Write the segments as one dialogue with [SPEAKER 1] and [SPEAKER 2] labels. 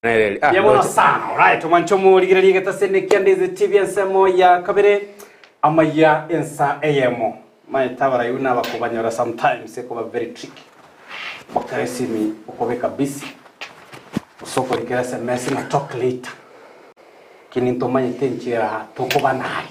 [SPEAKER 1] Nereri. Ah,
[SPEAKER 2] Mbuya mono
[SPEAKER 1] ndoche.
[SPEAKER 2] sana. Alright, omwancho omorigereria egetaseni kia Ndizi TV ensemo ya kabere amaya ensa eyemo. Maete abaraibu nabakobanyora sometimes ekoba very tricky. Okera esimi okobeka busy gose okorikera sms ng'a talk later. Lakini ntomanyete enchera tokobana aria.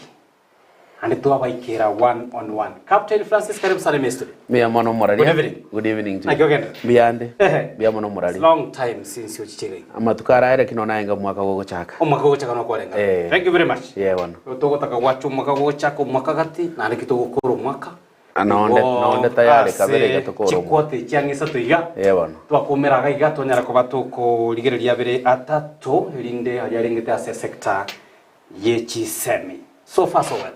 [SPEAKER 2] Naende twabaikera one on one. Captain Francis karibu sana ime studio.
[SPEAKER 1] Mbuya mono moraria.
[SPEAKER 2] Good evening.
[SPEAKER 1] Good evening to
[SPEAKER 2] Naki
[SPEAKER 1] you.
[SPEAKER 2] ogenderete?
[SPEAKER 1] Mbuya ande.
[SPEAKER 2] Ehe.
[SPEAKER 1] Mbuya mono moraria.
[SPEAKER 2] It's long time since ochiche iga iga.
[SPEAKER 1] Amatuko araere ki nonya naenga omwaka gogochaka.
[SPEAKER 2] Omwaka ogochaka nokorenga.
[SPEAKER 1] Eh.
[SPEAKER 2] Thank you very much.
[SPEAKER 1] Yeah bono.
[SPEAKER 2] Togotaka gwacha omwaka gogochaka omwaka gati naende ki togokora omwaka.
[SPEAKER 1] Ah, nonde-
[SPEAKER 2] Igo
[SPEAKER 1] nonde tayari
[SPEAKER 2] ase
[SPEAKER 1] kabere iga tokore omwaka.
[SPEAKER 2] Chikwota echi ang'e isato iga.
[SPEAKER 1] Yeah bono.
[SPEAKER 2] Twakoumera iga iga twanyara koba tokorigereria abere atato erinde aria arengete ase sector ye chisemi. So far so well.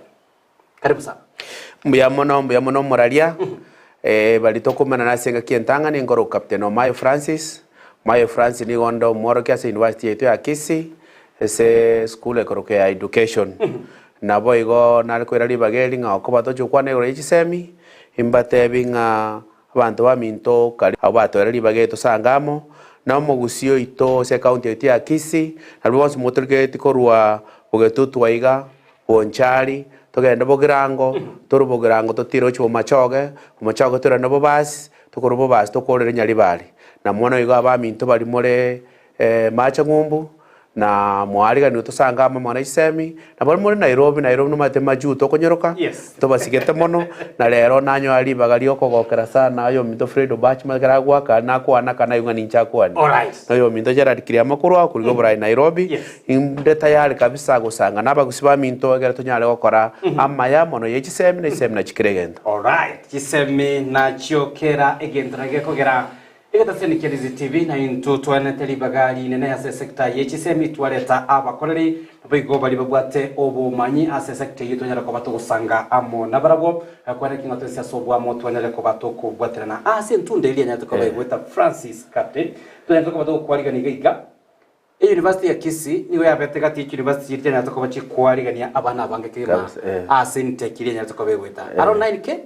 [SPEAKER 2] Karibu sana.
[SPEAKER 1] Mbuya mono, mbuya mono omoraria, eh, baria tokomenana ase engaki entang'ani nkoroka Captain Omayo Francis. Omayo Francis nigo onde omworokia ase university yaito ya Kisii, ase esukuru ekorokwa ya education. Naboigo nare koira ribaga eri ng'a okoba tochi gokwana igoro ye chisemi, imbatebi ng'a Abanto baminto kare abwo batoeire ribaga eri tosange amo, na omogusii oito ase ekaunti yaito ya Kisii, nabarabwo bonsi motorigeretie korwa Bogetutu aiga, Bonchari, togende Bogirango, torwe Bogirango totire gochia Bomachoge, Bomachoge toirane Bobasi, tokorwa Bobasi tokorere Nyaribari. Na mono igo abaminto baria more Mache ng'umbu, na moariganigwe tosange amo amang'ana chisemi, na baria more Nairobi, Nairobi nomanyete majuu tokonyoroka,
[SPEAKER 2] Yes.
[SPEAKER 1] ntobasigete mono, na rero nanyora ribaga riokogokera sana oyominto Fred Obach manye ekero agoaka aria nakwana aka naigwa ng'a ninche akwane.
[SPEAKER 2] Alright.
[SPEAKER 1] Na oyominto Gerald Kiriama korwa korwa oborai Nairobi,
[SPEAKER 2] Yes.
[SPEAKER 1] inde tayari kabisa gosanga na abagusi baminto ekero tonyare gokora amaya mono ye chisemi na chisemi nachio kera egento.
[SPEAKER 2] Alright, chisemi nachio kera egento naki gekogera Egetaseni kia Rizi TV na intwe twaenete ribaga rinene ase esecta ye chisemi twareta abakoreri naboigo baria babwate obomanyi ase esecta eyio twanyare koba togosanga amo nabarabwo kweneki ng'a twensi ase oboamo twanyare koba tokobwaterana ase entunda eria enyarete koba egoeta Francis Captain twanyarete koba togokwarigania iga iga Eyunivasiti ya Kisii nigo yabete gati ye chiyunivasiti chiria chianyarete koba chikwarigania abana abange kegima
[SPEAKER 1] Kabisa, eh.
[SPEAKER 2] ase intake eria enyarete koba egoeta around 9K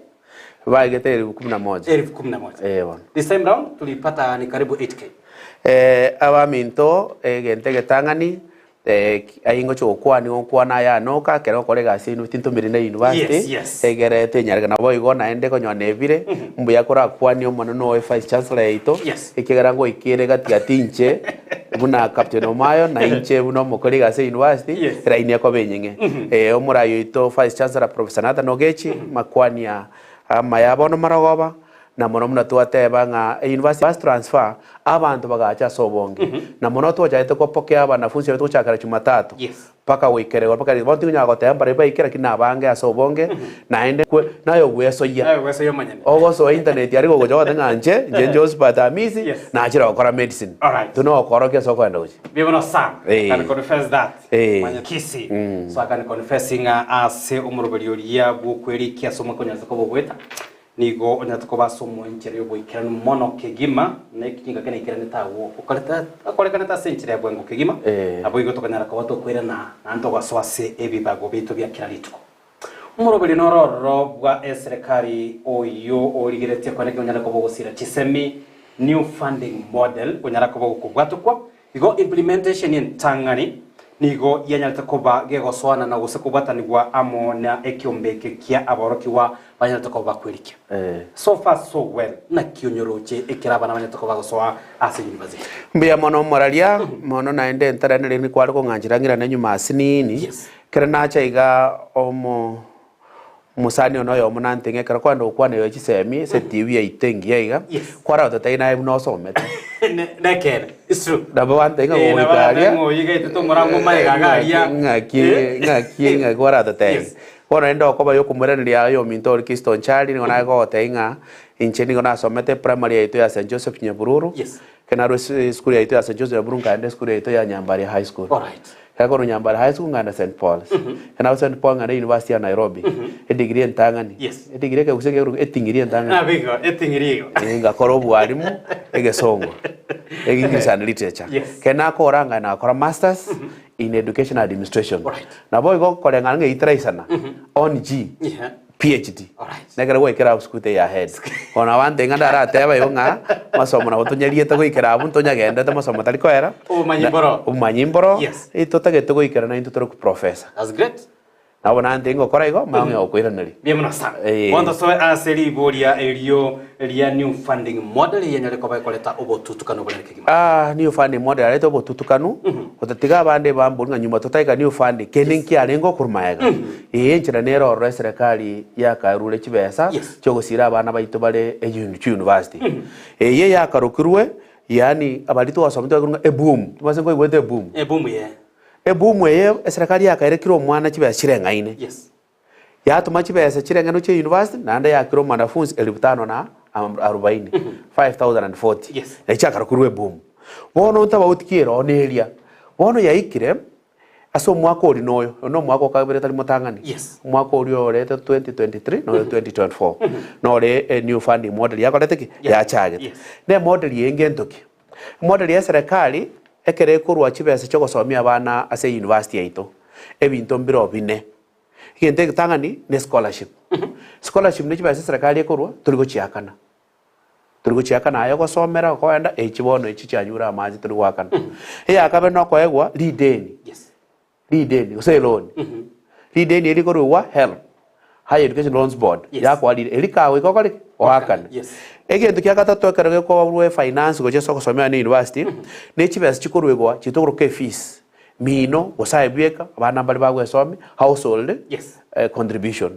[SPEAKER 1] Baigete elifu kumi na moja.
[SPEAKER 2] Elfu kumi na moja.
[SPEAKER 1] Eh, bono.
[SPEAKER 2] This time round tulipata ni karibu 8K.
[SPEAKER 1] Eh, abaminto egento egetang'ani eh, aye ngochia gokwana nigo nkwana aya anoka ekero ngokora egasi yaino tintomiri na university
[SPEAKER 2] Yes, yes.
[SPEAKER 1] egere tenyareka naboigo naende konyora nebire mbuya korakwanie omonene oye vice chancellor yaito
[SPEAKER 2] Yes.
[SPEAKER 1] ekiagera ngoikere gati gati inche buna Captain Omayo na inche buna omokori egasi ya university
[SPEAKER 2] Yes.
[SPEAKER 1] eraini ekoba enyeng'e. Eh, omorai oito Vice Chancellor Professor Nathan Ogechi makwania amaya bono marogoba na mono buna twateba ng'a university bus transfer abanto bagacha ase obonge na mono twachagete kopokea abanafunsi baito gochakera Jumatatu
[SPEAKER 2] Yes.
[SPEAKER 1] Mpaka goikera igoro, mpaka bono tingonyara goteba mbarabwo baike, lakini nabange ase obonge, naende kwe naye ogwesoyia.
[SPEAKER 2] Naye ogwesoyia omonyene.
[SPEAKER 1] Ogosoa internet aria gogocha ogoteba ng'a inche, inche Josephat Hamisi,
[SPEAKER 2] Yes.
[SPEAKER 1] nachire gokora medicine.
[SPEAKER 2] Alright.
[SPEAKER 1] Intwe nogokorokia ase okoenda gochia.
[SPEAKER 2] Mbuya mono sana.
[SPEAKER 1] Eh.
[SPEAKER 2] I can confess that.
[SPEAKER 1] Eh.
[SPEAKER 2] Manya Kisii. So I can confess ng'a ase omoroberi oria bw'okwerikia ase omwaka onyarete koba ogoeta, Nigo onyarete koba ase omoenchera y'oboikeranu mono kegima, na ekechingaki naikeranete agwo okorete akorekanete ase enchera ya bwango kegima, naboigo tokanyara koba tokoirana naende togasoa ase ebibago biaito bia kera rituko. Omoroberio noro ororo bwa eserekari oyio origeretie kwane onyare koba ogosira chisemi, new funding model, onyara koba gokobwatokwa Igo implementation entang'ani nigo yanyarete koba gegosoanana gose kobwatanigwa amo na ekiombe eke kia aborokigwa banyarete koba bakwerikia. So far so well, naki onyoroche ekero abana banyarete koba bagosoa ase university?
[SPEAKER 1] Mbuya mono omoraria, mono naende entaraneri nikware kong'anchera ng'irane nyuma asinini,
[SPEAKER 2] Yes.
[SPEAKER 1] ekero nacha iga omo Omosani one oyomo nanteng'e ekero kwagenda gokwana igoro ye chisemi ase etibi yaito engiya iga,
[SPEAKER 2] Yes.
[SPEAKER 1] kwarora totari naye buna osomete.
[SPEAKER 2] Ne- Nekeene, it's true.
[SPEAKER 1] Nabo bantebia ng'a
[SPEAKER 2] Eh, nabo
[SPEAKER 1] goika aria,
[SPEAKER 2] barantebia ng'a oyio iga aitete omorango omaega iga aria.
[SPEAKER 1] ng'aki
[SPEAKER 2] Eh.
[SPEAKER 1] ng'aki ng'aki kwaratotebia.
[SPEAKER 2] Yes.
[SPEAKER 1] Bono rende okoba yokomoiraneria oyominto oria Kristo Onchari nigo naye kogotebia ng'a inche nigo nasomete eprimary yaito ya St Joseph Nyabururu,
[SPEAKER 2] Yes.
[SPEAKER 1] ekero narwa ase esukuru yaito ya St Joseph Nyabururu nkaenda esukuru yaito ya Nyambaria High School.
[SPEAKER 2] Alright.
[SPEAKER 1] Ekero Nyambare High School ng'ende St Paul's. Ekero nabo St Paul ng'ende University ya Nairobi, edegree entang'ani.
[SPEAKER 2] Yes.
[SPEAKER 1] Edegree ekegusii ekekorokwa eting'iri entang'ani.
[SPEAKER 2] Nabo igo, eting'iri igo.
[SPEAKER 1] Eh, ngakora obwalimu, egesongo, English and Literature.
[SPEAKER 2] Yes.
[SPEAKER 1] Ekero nakora ng'enda ngakora Masters in Education Administration.
[SPEAKER 2] Alright.
[SPEAKER 1] Nabo igo koreng'ana ng'a eiteraisana, on G.
[SPEAKER 2] Yeah.
[SPEAKER 1] PhD.
[SPEAKER 2] Alright.
[SPEAKER 1] Nekero gwaikera abwo sikuta ya head. Bono abanto ing'a ndarateba igo ng'a masomo nabo tonyariete goikera abwo ntonyagendete masomo tari koera.
[SPEAKER 2] Obomanyi mboro.
[SPEAKER 1] Obomanyi mboro.
[SPEAKER 2] Yes.
[SPEAKER 1] Totagete goikera naintwe tore professor.
[SPEAKER 2] That's great.
[SPEAKER 1] Nabo nante ingokora igo, mang'e gokoiraneria.
[SPEAKER 2] Mbuya mono sana.
[SPEAKER 1] Eh.
[SPEAKER 2] Bono tosoe ase riboria erio ria new funding model eyanyare koba ekoreta obotutukanu obonene kegima.
[SPEAKER 1] Ah, new funding model yareta obotutukanu, gotatiga abande bambori ng'a nyuma totaika new funding, kende nkiarenge okorwa magega. Ee, enchera nere ororo eserekari yakarure chibesa
[SPEAKER 2] Yes.
[SPEAKER 1] chiogosira abana baito bare euni chiuniversity. Eye yakarokirwe, yaani abaria twasomete twakorwa ng'a eboom, omanyete nkoigwete eboom?
[SPEAKER 2] Eboom ye.
[SPEAKER 1] Eboom eye eserekari yakaire kera omwana chibesa chireng'aine.
[SPEAKER 2] Yes.
[SPEAKER 1] Yatoma chibesa chireng'aine chia university naende yakera omwanafunzi elfu tano na arubaini, 5040.
[SPEAKER 2] Yes.
[SPEAKER 1] Naye chiakarokerwa eboom. Bono ntabauti ki ere one eria. Bono yaikire ase omwaka oria na oyo, oyo na omwaka o kabere tari motang'ani.
[SPEAKER 2] Yes.
[SPEAKER 1] Omwaka oria orete 2023 na oyo 2024. Nore e new funding model yakorete ki?
[SPEAKER 2] Yeah.
[SPEAKER 1] Yachagete.
[SPEAKER 2] Yes.
[SPEAKER 1] Ne emodel eye ngento ki? Model y'eserekari ekero ekorwa chibesa chi'ogosomia abana ase eyunivasiti yaito, ebinto mbire bine. Egento egetang'ani ne scholarship. Scholarship ne chibesa eserekari ekorwa tori gochiakana. Tori gochiakana aye ogosomera okoenda echi bono echi chianyure amache tori goakana. Eyakabere nokoegwa rideni.
[SPEAKER 2] Yes.
[SPEAKER 1] Rideni gose eloni. Rideni eri rikorwa HELB, Higher Education Loans Board,
[SPEAKER 2] Yes.
[SPEAKER 1] yakwarire eri kagoika okore ki? Oakane.
[SPEAKER 2] Yes.
[SPEAKER 1] Egento kia gatato ekero gekorwa efinance gochia ase ogosomera ne university, ne chibesa chikorwegwa chitokoroka efees, mino gose aye bweka, abana mbare bagwesomia, household
[SPEAKER 2] Yes.
[SPEAKER 1] contribution.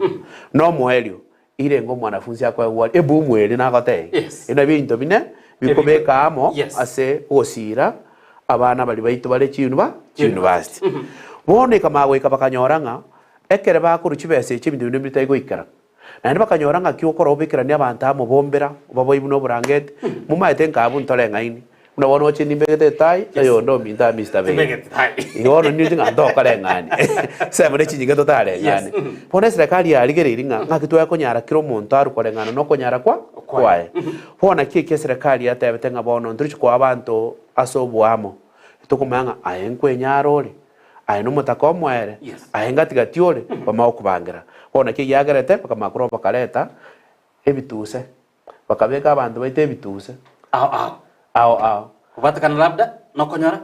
[SPEAKER 1] Nomoerio, irenge omwanafunzi akoegwa eboom eri nagotebia.
[SPEAKER 2] Yes.
[SPEAKER 1] Ebi nabio ebinto bine bikobeka amo
[SPEAKER 2] Yes.
[SPEAKER 1] ase ogosiira abana baria baito bare chiuniva chiuniversity. Bono ekamanya goika bakanyora ng'a ekere bakorwa chibesa echi ebinto binde mbitari goikera. Naende bakanyora ng'aki okora obekeranie abanto amo bombera, obaboe buna oborangeti, momaete nka abwo ntoreng'aini. Buna bono oche nimbegete etai, oyonde ominto aa Mister Bey.
[SPEAKER 2] Timbegeti tai.
[SPEAKER 1] Igo bono ninche ng'a ntokoreng'ani. Ensemo ne chinyinga totareng'ane.
[SPEAKER 2] Yes.
[SPEAKER 1] Bono eserekari yarigereirie ng'a ng'aki twakonyara kera omonto arwe koreng'ana na okonyara kwa
[SPEAKER 2] Kwaye.
[SPEAKER 1] kwaye. Bono naki eki eserekari yatebete ng'a bono ntorichi koa abanto ase oboamo, tokomanya ng'a aye nkwenyara ore, aye nomotaka omoere,
[SPEAKER 2] Yes.
[SPEAKER 1] aye ngatigati ore, bamanye gokobangera. Bono naki egiagerete bakamanya korwa bakareta ebituse. Bakabeka abanto baito ebituse.
[SPEAKER 2] Ao ao.
[SPEAKER 1] Ao ao.
[SPEAKER 2] Kobatekana labda nokonyora.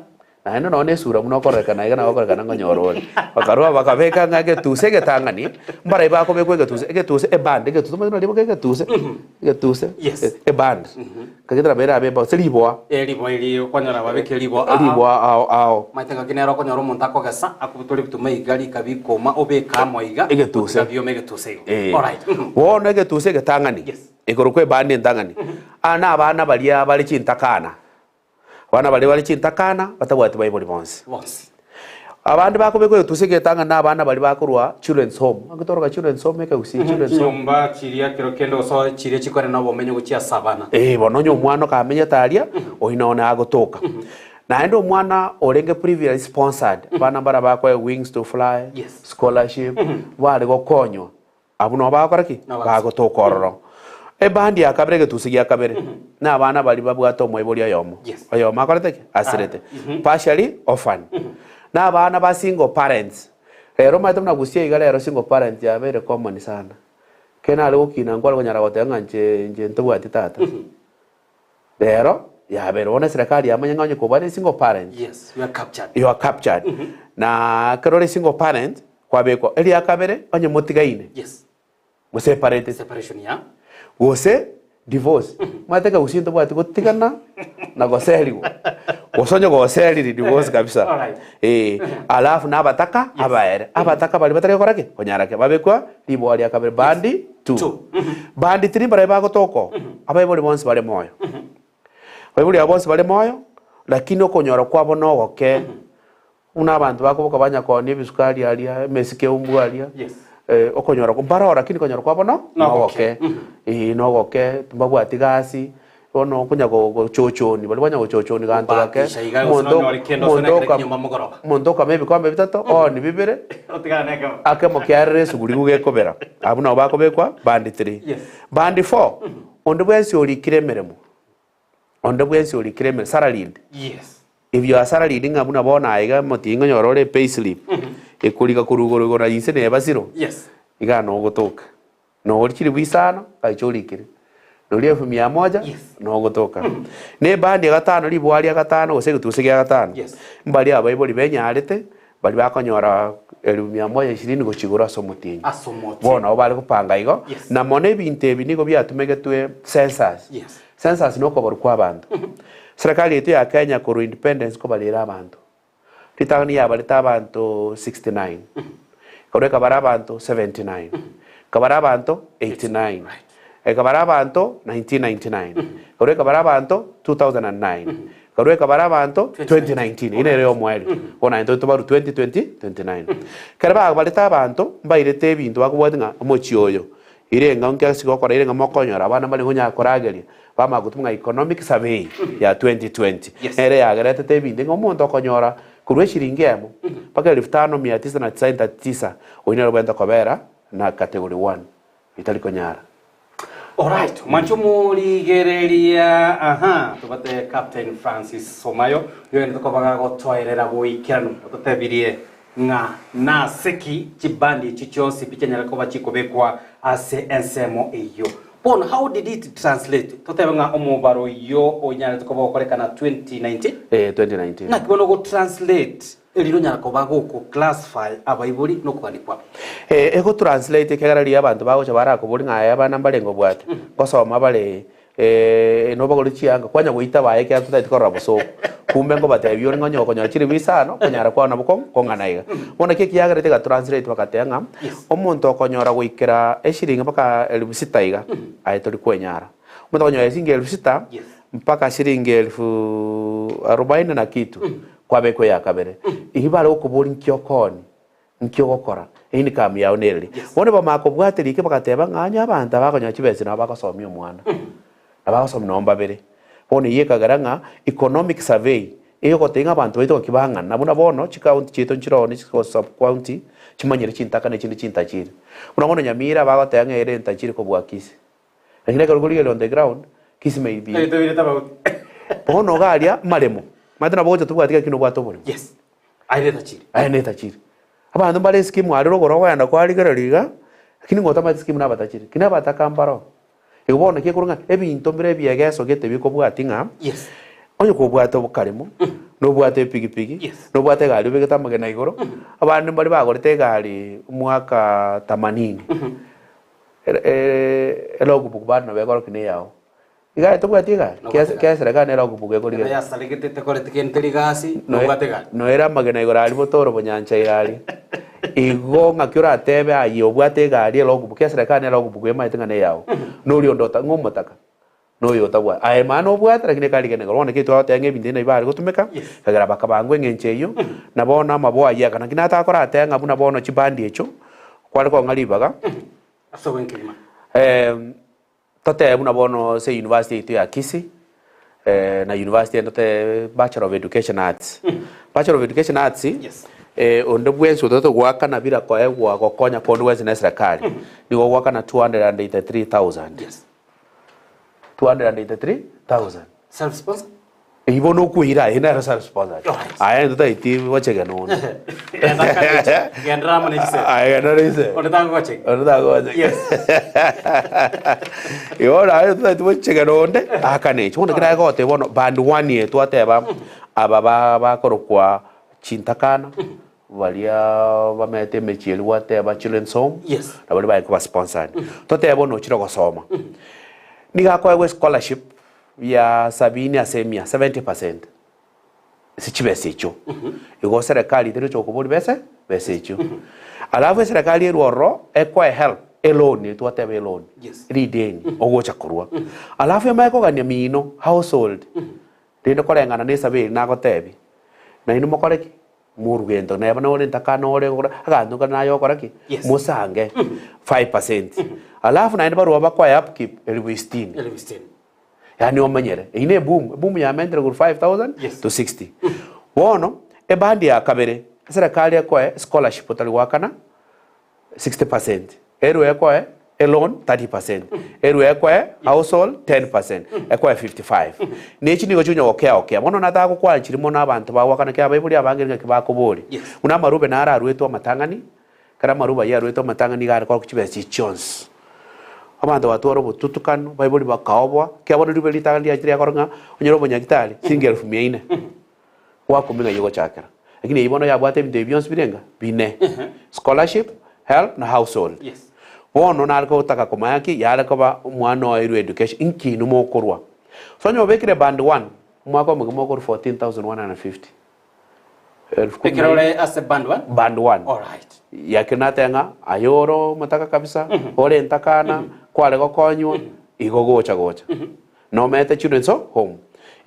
[SPEAKER 1] Naende nonya na esura buna okorekana iga nabo okorekana nkonyora ore. Bakarua bakabeka ng'a egetuse egetang'ani, mbarai bakobekwa egetuse, egetuse eband, egetuse omanyete buna riboka egetuse, egetuse,
[SPEAKER 2] Yes.
[SPEAKER 1] eband. Kagete nabo erabe eba gose riboa.
[SPEAKER 2] Eh, riboa eri okonyora babeke riboa ao.
[SPEAKER 1] Riboa ao ao.
[SPEAKER 2] Omanyete ngaki nere okonyora omonto akogesa, akobutore ebituma iga rika bikoma, obeke amo iga,
[SPEAKER 1] Egetuse.
[SPEAKER 2] otiga biome egetuse igo.
[SPEAKER 1] Eh.
[SPEAKER 2] Alright.
[SPEAKER 1] Bono egetuse egetang'ani,
[SPEAKER 2] Yes.
[SPEAKER 1] ekorokwa ebandi entang'ani, aa na abana baria bare chintakana, abana baria bare chintakana batabwati baibori bonsi.
[SPEAKER 2] Bonsi.
[SPEAKER 1] Abande bakobekwa egetuse egetang'ani na abana baria bakorwa children's home, naki toroka children's home ekegusii children's home.
[SPEAKER 2] Chinyomba chiria kero kende gose chiria chikore na obomenyo gochia ase abana.
[SPEAKER 1] Eh, bono onye omwana okamenyete aria, oyio none agotoka. Naende omwana orenge previously sponsored, abana mbara bakoegwa wings to fly,
[SPEAKER 2] Yes.
[SPEAKER 1] scholarship, bare gokonywa, abwo nabo bagokora ki?
[SPEAKER 2] Nabo
[SPEAKER 1] Bagotoka ororo. Ebandi ya kabere egetusi gia kabere, na abana baria babwate omoibori oyomo,
[SPEAKER 2] Yes.
[SPEAKER 1] oyomo akorete ki? Asirete. Partially orphan. Na abana ba single parents, rero omanyete buna gusii iga rero single parent yabeire common sana. Ekero nare gokina nkware konyara goteba ng'a inche inche ntobwati tata. Rero yabeire bono eserekari yamanya ng'a onye kobare single parent,
[SPEAKER 2] Yes, you are captured.
[SPEAKER 1] you are captured. Na ekero ore single parent, kwabekwa eria kabere onye motigaine,
[SPEAKER 2] Yes.
[SPEAKER 1] moseparated,
[SPEAKER 2] Separation ya.
[SPEAKER 1] gose divorce. Omanyete ekegusii ntobwati gotigana na goserigwa, gose onye goseriri divorce kabisa.
[SPEAKER 2] Alright.
[SPEAKER 1] Eh, alafu na abataka abaere, abataka baria batari gokora ki? Konyara ki? Babekwa riboa ria kabere bandi two.
[SPEAKER 2] Two.
[SPEAKER 1] Bandi three mbaria bagotoka oo, abaibori bonsi bare moyo. Abaibori abo bonsi bare moyo, lakini okonyora kwabo nogoke, buna abanto bakoboka banya koonia ebisukari aria, emesike umbu aria,
[SPEAKER 2] Yes.
[SPEAKER 1] okonyora mbaroo lakini konyora kwabo no
[SPEAKER 2] Nogoke.
[SPEAKER 1] nogoke. Eeh nogoke, mbabwati gasi, bono okonya gochochoni, baria banya gochochoni ganto gake,
[SPEAKER 2] Obatisha iga gose
[SPEAKER 1] omonto
[SPEAKER 2] nonyore kende ose
[SPEAKER 1] omonto
[SPEAKER 2] nekere
[SPEAKER 1] oka
[SPEAKER 2] kinyomba mogoroba.
[SPEAKER 1] omonto okama ebikombe bitato, ooni bibere,
[SPEAKER 2] Otigane nekemo.
[SPEAKER 1] akemo kiarire esuguri igo gekobera. Abwo nabo bakobekwa band three.
[SPEAKER 2] Yes.
[SPEAKER 1] Band four, onde bwensi orikire emeremo, onde bwensi orikire emeremo, salaried.
[SPEAKER 2] Yes.
[SPEAKER 1] If you are salaried ng'a buna bono aye iga omotienyi onyore ore epayslip, ekorika korwa igoro igoro na inse neba zero,
[SPEAKER 2] Yes.
[SPEAKER 1] iga nogotoka. Nori chilifu isano, gaicha orikire. Nori elfu mia moja,
[SPEAKER 2] Yes.
[SPEAKER 1] nogotoka. Na ebandi ya gatano, riboa ria gatano, gose egetugusu gia gatano,
[SPEAKER 2] Yes.
[SPEAKER 1] mbaria abaibori benyarete, baria bakonyora elfu mia moja ishirini gochia igoro ase omotienyi.
[SPEAKER 2] Ase omotienyi.
[SPEAKER 1] Bono nabo bare gopanga igo,
[SPEAKER 2] Yes.
[SPEAKER 1] na mono ebinto ebi nigo biatumegetwe census.
[SPEAKER 2] Yes.
[SPEAKER 1] Census na okoborwa kwa abanto. Serikali yaito ya Kenya korwa independence kobarera abanto. Ritang'ani yabarete abanto 69, ekarwa ekabara abanto 79, ekabara abanto 89, ekabara abanto 1999, ekarwa ekabara abanto 2009, ekarwa ekabara abanto 2019, eyio nere yomoerio. Bono naende tobarwa 2020, 29. Ekero babarete abanto, mbairete ebinto bakobwati ng'a omochie oyo, ire eng'ao nki ase gokora, ire ng'a mokonyora abana mbare konyara korageria, Bamanya gotuma ng'a economic survey ya 2020
[SPEAKER 2] Yes.
[SPEAKER 1] nere yageretete ebinto ng'a omonto okonyora korwa eshiringi emo mpaka elfu tano mia tisa na tisaini na tisa oyio nere obwenerete kobera na category one etari konyara.
[SPEAKER 2] Alright, mwanche omorigereria aha tobate Captain Francis Omayo oyogenderete koba gagotoerera boikeranu ototebirie ng'a nase ki chibandi echi chionsi pi chianyare koba chikobekwa ase ensemo eyio. Bono how did it translate? Totebe ng'a omobaro oyio onyarete koba ogokorekana 2019?
[SPEAKER 1] Eh, 2019.
[SPEAKER 2] Naki bono ogo translate erinde onyare koba goko classify abaibori nokogania kwabo?
[SPEAKER 1] Eh, ego translate ekiagera riria abanto bagocha barakoboria ng'a aye abana mbarenge obwate, ngosoma bare nobagore chianga, kwanya goita baye ekiagera totageti korora bosongo. Kumbe ngobatebia ore ng'a onye okonyora chilifu isano, okonyara kwao nabo kong kong'ana iga. Bono naki ekiagerete ega translate bagateba ng'a,
[SPEAKER 2] Yes.
[SPEAKER 1] omonto okonyora goikera eshiringi mpaka elfu sita iga, aye tori kwenyara. Omonto okonyora eshiringi elfu sita,
[SPEAKER 2] Yes.
[SPEAKER 1] mpaka shiringi elfu arobaini na kitu, kwabekwa eya kabere. Eyio bare gokoboria nki okoonia. Nki ogokora? Income yao nereri? Bono bamanya kobwata rike bagateba ng'a onye abanto aba bakonyora chibesa nabo bagosomia omwana, nabo bagosomia nonye mbabere. Bono eyio ekagera ng'a economic survey eyogotebia ng'a abanto baito ng'aki bang'ana buna bono chicounty chiaito nchire oo ne sub county chimanyire chintaka na echinde chintachiri. Buna bono Nyamira bagoteba ng'a ere entachiri kobua Kisii. Lakini ekero okorigereria on the ground, Kisii may be.
[SPEAKER 2] Ebinto bire tofauti.
[SPEAKER 1] Bono iga aria maremo, omanyete nabo ogocha tobwati gaki nobwate oboremo.
[SPEAKER 2] Yes. Aye netachiri.
[SPEAKER 1] Aye netachiri. Abanto mbare eskimu aria rogoro ogoenda kwarigereria iga, lakini ngotamanyeti eskimu nabatachiri. Lakini abataka mbaroo. Igo bono naki ekorwa ng'a ebinto mbire ebiegeso gete bikobwatia ng'a,
[SPEAKER 2] Yes.
[SPEAKER 1] onye kobwate obokaremo, nobwate epigipigi,
[SPEAKER 2] Yes.
[SPEAKER 1] nobwate egari obegete amagena igoro, abande mbare bagorete egari omwaka themanini, elogbook bado nabo ekorokia neyao. Igari tobwati egari?
[SPEAKER 2] Nobwate egari.
[SPEAKER 1] Kera eserekari nere logbook
[SPEAKER 2] Ebe
[SPEAKER 1] ekorigereria.
[SPEAKER 2] yasaregete tekoreti kende teri gasi, nobwate egari.
[SPEAKER 1] Noere amagena igoro aria botoro bonyancha ira aria. Igo ng'aki oratebe aye obwate egari elogbook eserekari nere logbook emaete ng'a neyao. Noria onde ota ng'a omotaka, noyo otabwati. Aye mani nobwate lakini ekari rigena igoro. Bono naki twagoteba ng'a ebinto ebi nabio bare gotumeka,
[SPEAKER 2] Yes.
[SPEAKER 1] ekagera bakabangwa eng'encho eyio, na bono amaboo ayio aka. Naki natakoratebe ng'a buna bono chibandi echio, kware kong'a ribaga,
[SPEAKER 2] Ase obwenkegima.
[SPEAKER 1] Totebe buna bono ase university yaito ya Kisii, na university ende totebe Bachelor of Education Arts. Bachelor of Education Arts,
[SPEAKER 2] Yes.
[SPEAKER 1] onde bwensi otagete goakana bila koegwa gokonya konde gwensi na eserekari, nigo ogoakana 283,000.
[SPEAKER 2] Yes.
[SPEAKER 1] 283,000.
[SPEAKER 2] Self sponsor?
[SPEAKER 1] Eyio bono okweira aye nero self sponsored.
[SPEAKER 2] Alright.
[SPEAKER 1] Aye totaeti gochegena onde.
[SPEAKER 2] Genderera amo ne chisemi.
[SPEAKER 1] Aye genderera ne chisemi.
[SPEAKER 2] Onde tagogochega.
[SPEAKER 1] Onde tagogochega.
[SPEAKER 2] Yes.
[SPEAKER 1] Igo bono aye totaeti gochegena onde, akane echi. Bono ekero aye goteba bono band one eye twateba aba ba bakorokwa chintakana, baria bamete emechie eria gwateba children's home,
[SPEAKER 2] Yes.
[SPEAKER 1] na baria baye koba sponsored. Totebe bono ochire gosoma, nigo akoegwa escholarship ya sabini ase emia, 70%, ase chibesa echio. Igo serikali teri gocha gokoboria bese, besa echio. Alafu eserekari erwe ororo, ekoe help, eloan eye twateba eloan,
[SPEAKER 2] Yes.
[SPEAKER 1] rideni ogocha korwa. Alafu emanye kogania mino, household, rende koreng'ana na esabu eria nagotebia, nainwe mokore ki? Morugento neba nore ntakana ore gokora aganto kare naye okora ki?
[SPEAKER 2] Yes.
[SPEAKER 1] Mosange 5%. Alafu naende barwa bakoe upkeep elifu sitini.
[SPEAKER 2] Elifu sitini.
[SPEAKER 1] Yaani omanyere, eyio ne eboom, eboom yamentire korwa 5000
[SPEAKER 2] Yes.
[SPEAKER 1] to 60. Bono, ebandi ya kabere, eserekari ekoe scholarship otari goakana 60%, erwe ekoe eloan 30%, erwe ekoe household 10%, ekoe 55. Na echi nigo chikonya gokea okea. Bono nataka gokwana chiri mono abanto bagoakana ki abaibori abange ng'aki bakoboria.
[SPEAKER 2] Yes.
[SPEAKER 1] Buna amarube naro aruetwe amatang'ani, ekero amarube ayio aruetwe amatang'ani iga are korwa chibesa echi chionsi. Abanto batwara obotutukanu, baibori bakaoboa, ekiagera bono riube ritang'ani riachire riakora ng'a onyore obonyagitari chiringi elfu mia ine, gwakumia ng'ai ogochakera. Lakini eyio bono yabwate ebinto ebi bionsi bire ng'a bine, scholarship, help na household.
[SPEAKER 2] Yes.
[SPEAKER 1] Bono nare gotaka komanya ki, yare koba omwana oeirwe education, inki inwe mokorwa? So onye obekire band one, omwaka omogima okorwa 14,150. Elfu kumi na
[SPEAKER 2] Ekero
[SPEAKER 1] ine.
[SPEAKER 2] ore ase band one?
[SPEAKER 1] Band one.
[SPEAKER 2] Alright.
[SPEAKER 1] Yakio nateba ng'a aye ore omotaka kabisa, ore entakana, kware gokonywa, igo gocha gocha. Nomete children's home.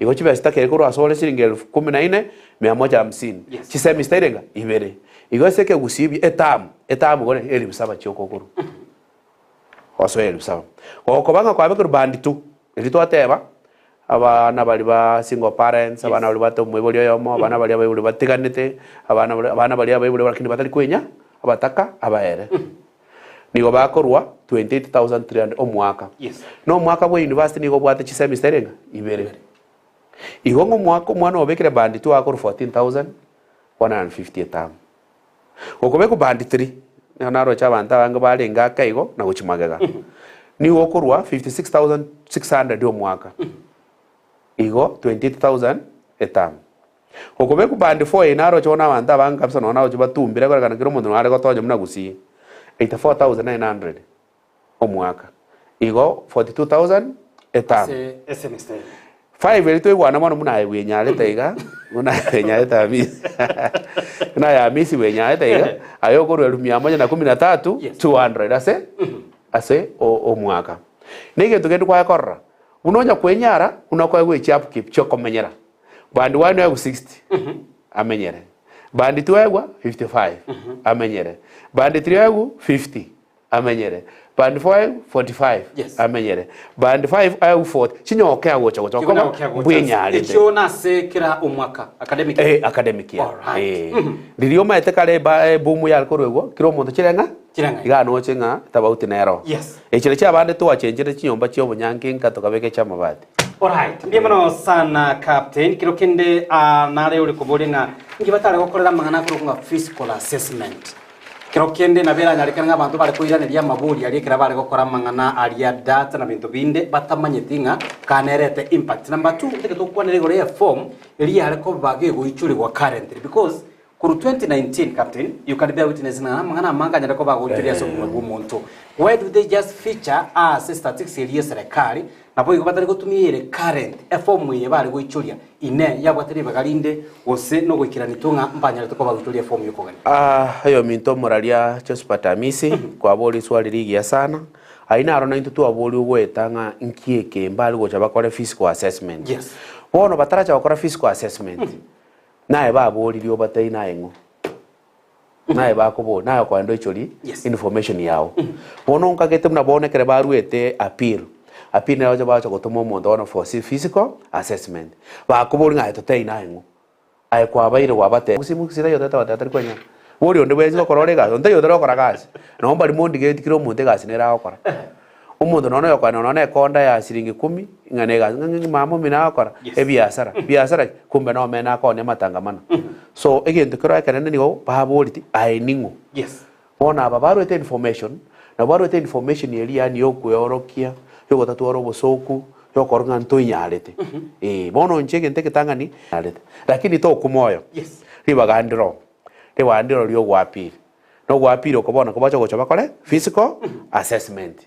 [SPEAKER 1] Igo chibesa chitakeri korwa ase ore chiringi elfu kumi na ine, mia moja hamsini.
[SPEAKER 2] Yes.
[SPEAKER 1] Chisemester irenga? Ibere. Igo ase ekegusii buya, etamu, etamu igo ne elifu saba chioka okorwa. Osoe elifu saba. Gokoba ng'a kwabekerwe band two, riria twateba, abana baria ba single parents, abana baria bate omoibori oyomo, abana baria abaibori batiganete, abana baria abana baria abaibori lakini batari kwenya, abataka, abaere. Nigo bakorwa 28,300 omwaka.
[SPEAKER 2] Yes.
[SPEAKER 1] Na omwaka bwa university nigo obwate chisemester erenga? Ibere. Igo ng'a omwaka omwana obekire band two akorwa 14,150 etamu. Okobekwa band three, nigo naroche abanto abange barenge ake igo na gochia magega. Nigo okorwa 56,600 omwaka. Igo 28,000 etamu. Okobekwa band four eye naroche bono abanto abange kabisa nonya naroche batumbire korekana kera omonto nare gotonya buna gusii, 84,900 omwaka. Igo 42,000 etamu.
[SPEAKER 2] Ase esemester eye.
[SPEAKER 1] Five eria twaigwana mono buna aye bwenyarete iga, buna aye bwenyarete Hamisi, buna aye Hamisi bwenyarete iga, aye okorwa elfu mia moja na kumi na tatu,
[SPEAKER 2] Yes.
[SPEAKER 1] 200 ase ase o- omwaka. Na egento kende kwaye korora, buna onya kwenyara, buna okoegwa echi upkeep chiokomenyera, band one oegwe 60 amenyere, band two oegwa 55 amenyere, band three oegwe 50 amenyere, band 4 aegwe 45
[SPEAKER 2] Yes.
[SPEAKER 1] amenyere, band 5 aegwe 40 chinyoke agocha gocha
[SPEAKER 2] Chigonya
[SPEAKER 1] okoba
[SPEAKER 2] gokia gocha.
[SPEAKER 1] mbwenyarete.
[SPEAKER 2] Echio nase kera omwaka academic year.
[SPEAKER 1] Eh, academic year.
[SPEAKER 2] Alright.
[SPEAKER 1] Eh. Riria omaete kare eba eboom yare korwa igwo, kera omonto chire ng'a
[SPEAKER 2] Chire ng'a.
[SPEAKER 1] iga noche ng'a tabauti nero.
[SPEAKER 2] Yes.
[SPEAKER 1] Echire chiabande twachenchire chinyomba chia obonyanki nka tokabeka echiamabati.
[SPEAKER 2] Alright, mbuya mono sana Captain. Kero kende ah, nare ore koboria ng'a inki batare gokorera amang'ana akorokwa ng'a physical assessment. Kero kende nabo eranyarekane ng'a abanto bare koiraneria amabori aria ekero bare gokora amang'ana aria data na binto binde batamanyeti ng'a kanerete impact. Number two, ntagete gokwanera igoro ye form eria yare koba gegoichorigwa currently because korwa 2019 Captain, you can bear witness ng'a amang'ana amange anyare koba agoichoria ase obogima bwa omonto. Why do they just feature ase statistics eria ye serikali Naboigo batari gotumia eyere current, efomu eye bare goichoria, Inee, yabwate ribaga rinde, gose nogoikeranitwe ng'a mbanyarete koba goichoria efomu y'okogania?
[SPEAKER 1] Oyominto omoraria Josephat Amisi, kwaboria iswali rigiya sana. Ayio naro naintwe twaborigwe goeta ng'a nki eke mbare gocha bakore physical assessment.
[SPEAKER 2] Yes.
[SPEAKER 1] Bono bataracha gokora physical assessment, naye baboririe obatebie naye ng'o? Naye bakoboria, naye okoenda oichorie
[SPEAKER 2] Yes.
[SPEAKER 1] information yao. Bono nkagete buna bono ekere baruete appeal, appeal nero bacha bacha gotoma omonto bono for physical assessment. Bakoboria ng'a aye totebi naye ng'o? Aye kwabaire gwabatebia gose gose taiyo otagete goteba tari kwanyara. Boria onde bwensi gokora ore egasi, onde taiyo otari gokora gasi. Nabo mbari mondigereti kera omonto egasi nere agokora. Omonto nonya oyokoenda nonya na ekonda ya shilingi kumi, ng'a na egasi, ng'a ng'a mama omino agokora
[SPEAKER 2] Yes.
[SPEAKER 1] ebiasara, biasara ki? Kumbe nomene akoonia amatangamano. So egento kero ekenene nigo baboreti aye ning'o?
[SPEAKER 2] Yes.
[SPEAKER 1] Bono aba barwete information, nabo barwete information eria yaani ya okweorokia, ya ogotatwara obosoku, ya okorora ng'a ntoinyarete. Eh, bono inche egento egetang'ani, nyarete. Lakini tokwa moyo,
[SPEAKER 2] Yes.
[SPEAKER 1] ribaga ndiro, ribaga ndiro ria ogoappeal. Nogoappeal oko bono kobacha gocha bakore physical assessment.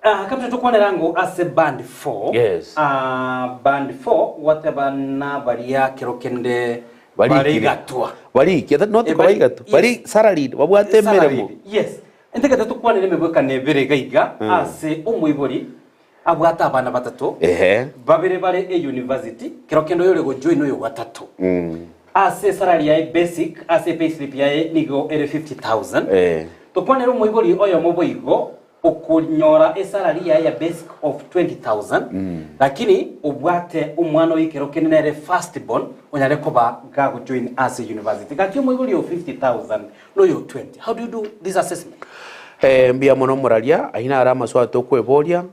[SPEAKER 2] Ah, kabisa tokwanera ango ase band 4.
[SPEAKER 1] Yes.
[SPEAKER 2] Ah, band 4 gwateba nabaria kero kende
[SPEAKER 1] Barikire.
[SPEAKER 2] barigatwa.
[SPEAKER 1] Barikia, not
[SPEAKER 2] Eh,
[SPEAKER 1] kobaigatu,
[SPEAKER 2] yes.
[SPEAKER 1] bari salaried, babwate emeremo.
[SPEAKER 2] Salaried, Yes. Entegete tokwanere emegwekano ebere iga iga ase omoibori abwate abana batato.
[SPEAKER 1] Ehe.
[SPEAKER 2] Babere bare e university, kero kende oyore gojoin oyo gatato. Ase esalary yaye basic, ase epayslip yaye nigo ere 50,000.
[SPEAKER 1] Eh.
[SPEAKER 2] Tokwanere omoibori oyomo boigo okonyora esalary yaye ya basic of 20,000, lakini obwate omwana oye ekero kende nere first born onyare koba gagojoin ase university. Gaki omoibori o 50,000 na oyo o 20, how do you do this assessment?
[SPEAKER 1] Eh, mbuya mono omoraria, ayio naro amaswali tokweboria,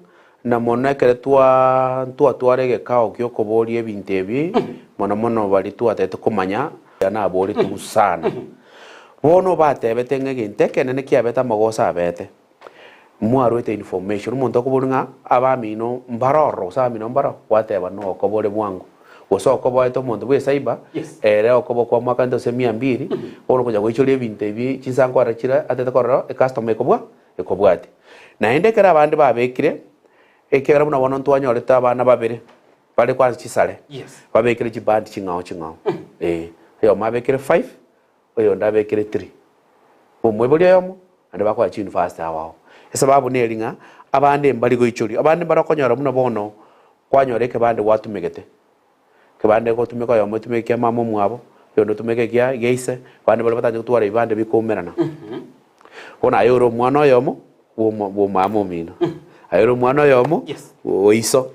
[SPEAKER 1] Na mono ekero twa ntwatwara egekao gi'okoboria ebinto ebi, mono mono baria twatagete komanya, naboretigwe sana. Bono batebete ng'a egento ekenene kiabete amagoso abete. Mwarwete information, omonto okoboria ng'a abamino mbare ororo gose abamino mbaro, gwateba no okobore bwango. Gose okoboete omonto bwe ecyber,
[SPEAKER 2] Yes.
[SPEAKER 1] ere okoba kwamwakanete gose mia mbiri, bono okonya goichoria ebinto ebi chinsankwarera chire atete korora ecustomer ekobwa ekobwatia. Naende ekero abande babekire, ekiagera buna bono ntwanyorete abana babere, bare kwansa chisare,
[SPEAKER 2] Yes.
[SPEAKER 1] babekire chiband ching'ao ching'ao, eh, oyomo abekire five, oyonde abekire three, omoibori oyomo, naende bakoa chiuniversity ao ao. Esababu neri ng'a abande mbari goichoria, abande mbare okonyora buna bono kwanyora ekebande gwatumegete, ekebande egotumeka oyomo otumeke ekia mama omwabo, oyonde otumeke ekia gia ise, abande baria batancheti gotwara ebibande bikoumerana. Bono aye ore omwana oyomo bwa bwa omama omino, aye ore omwana oyomo
[SPEAKER 2] Yes.
[SPEAKER 1] o iso.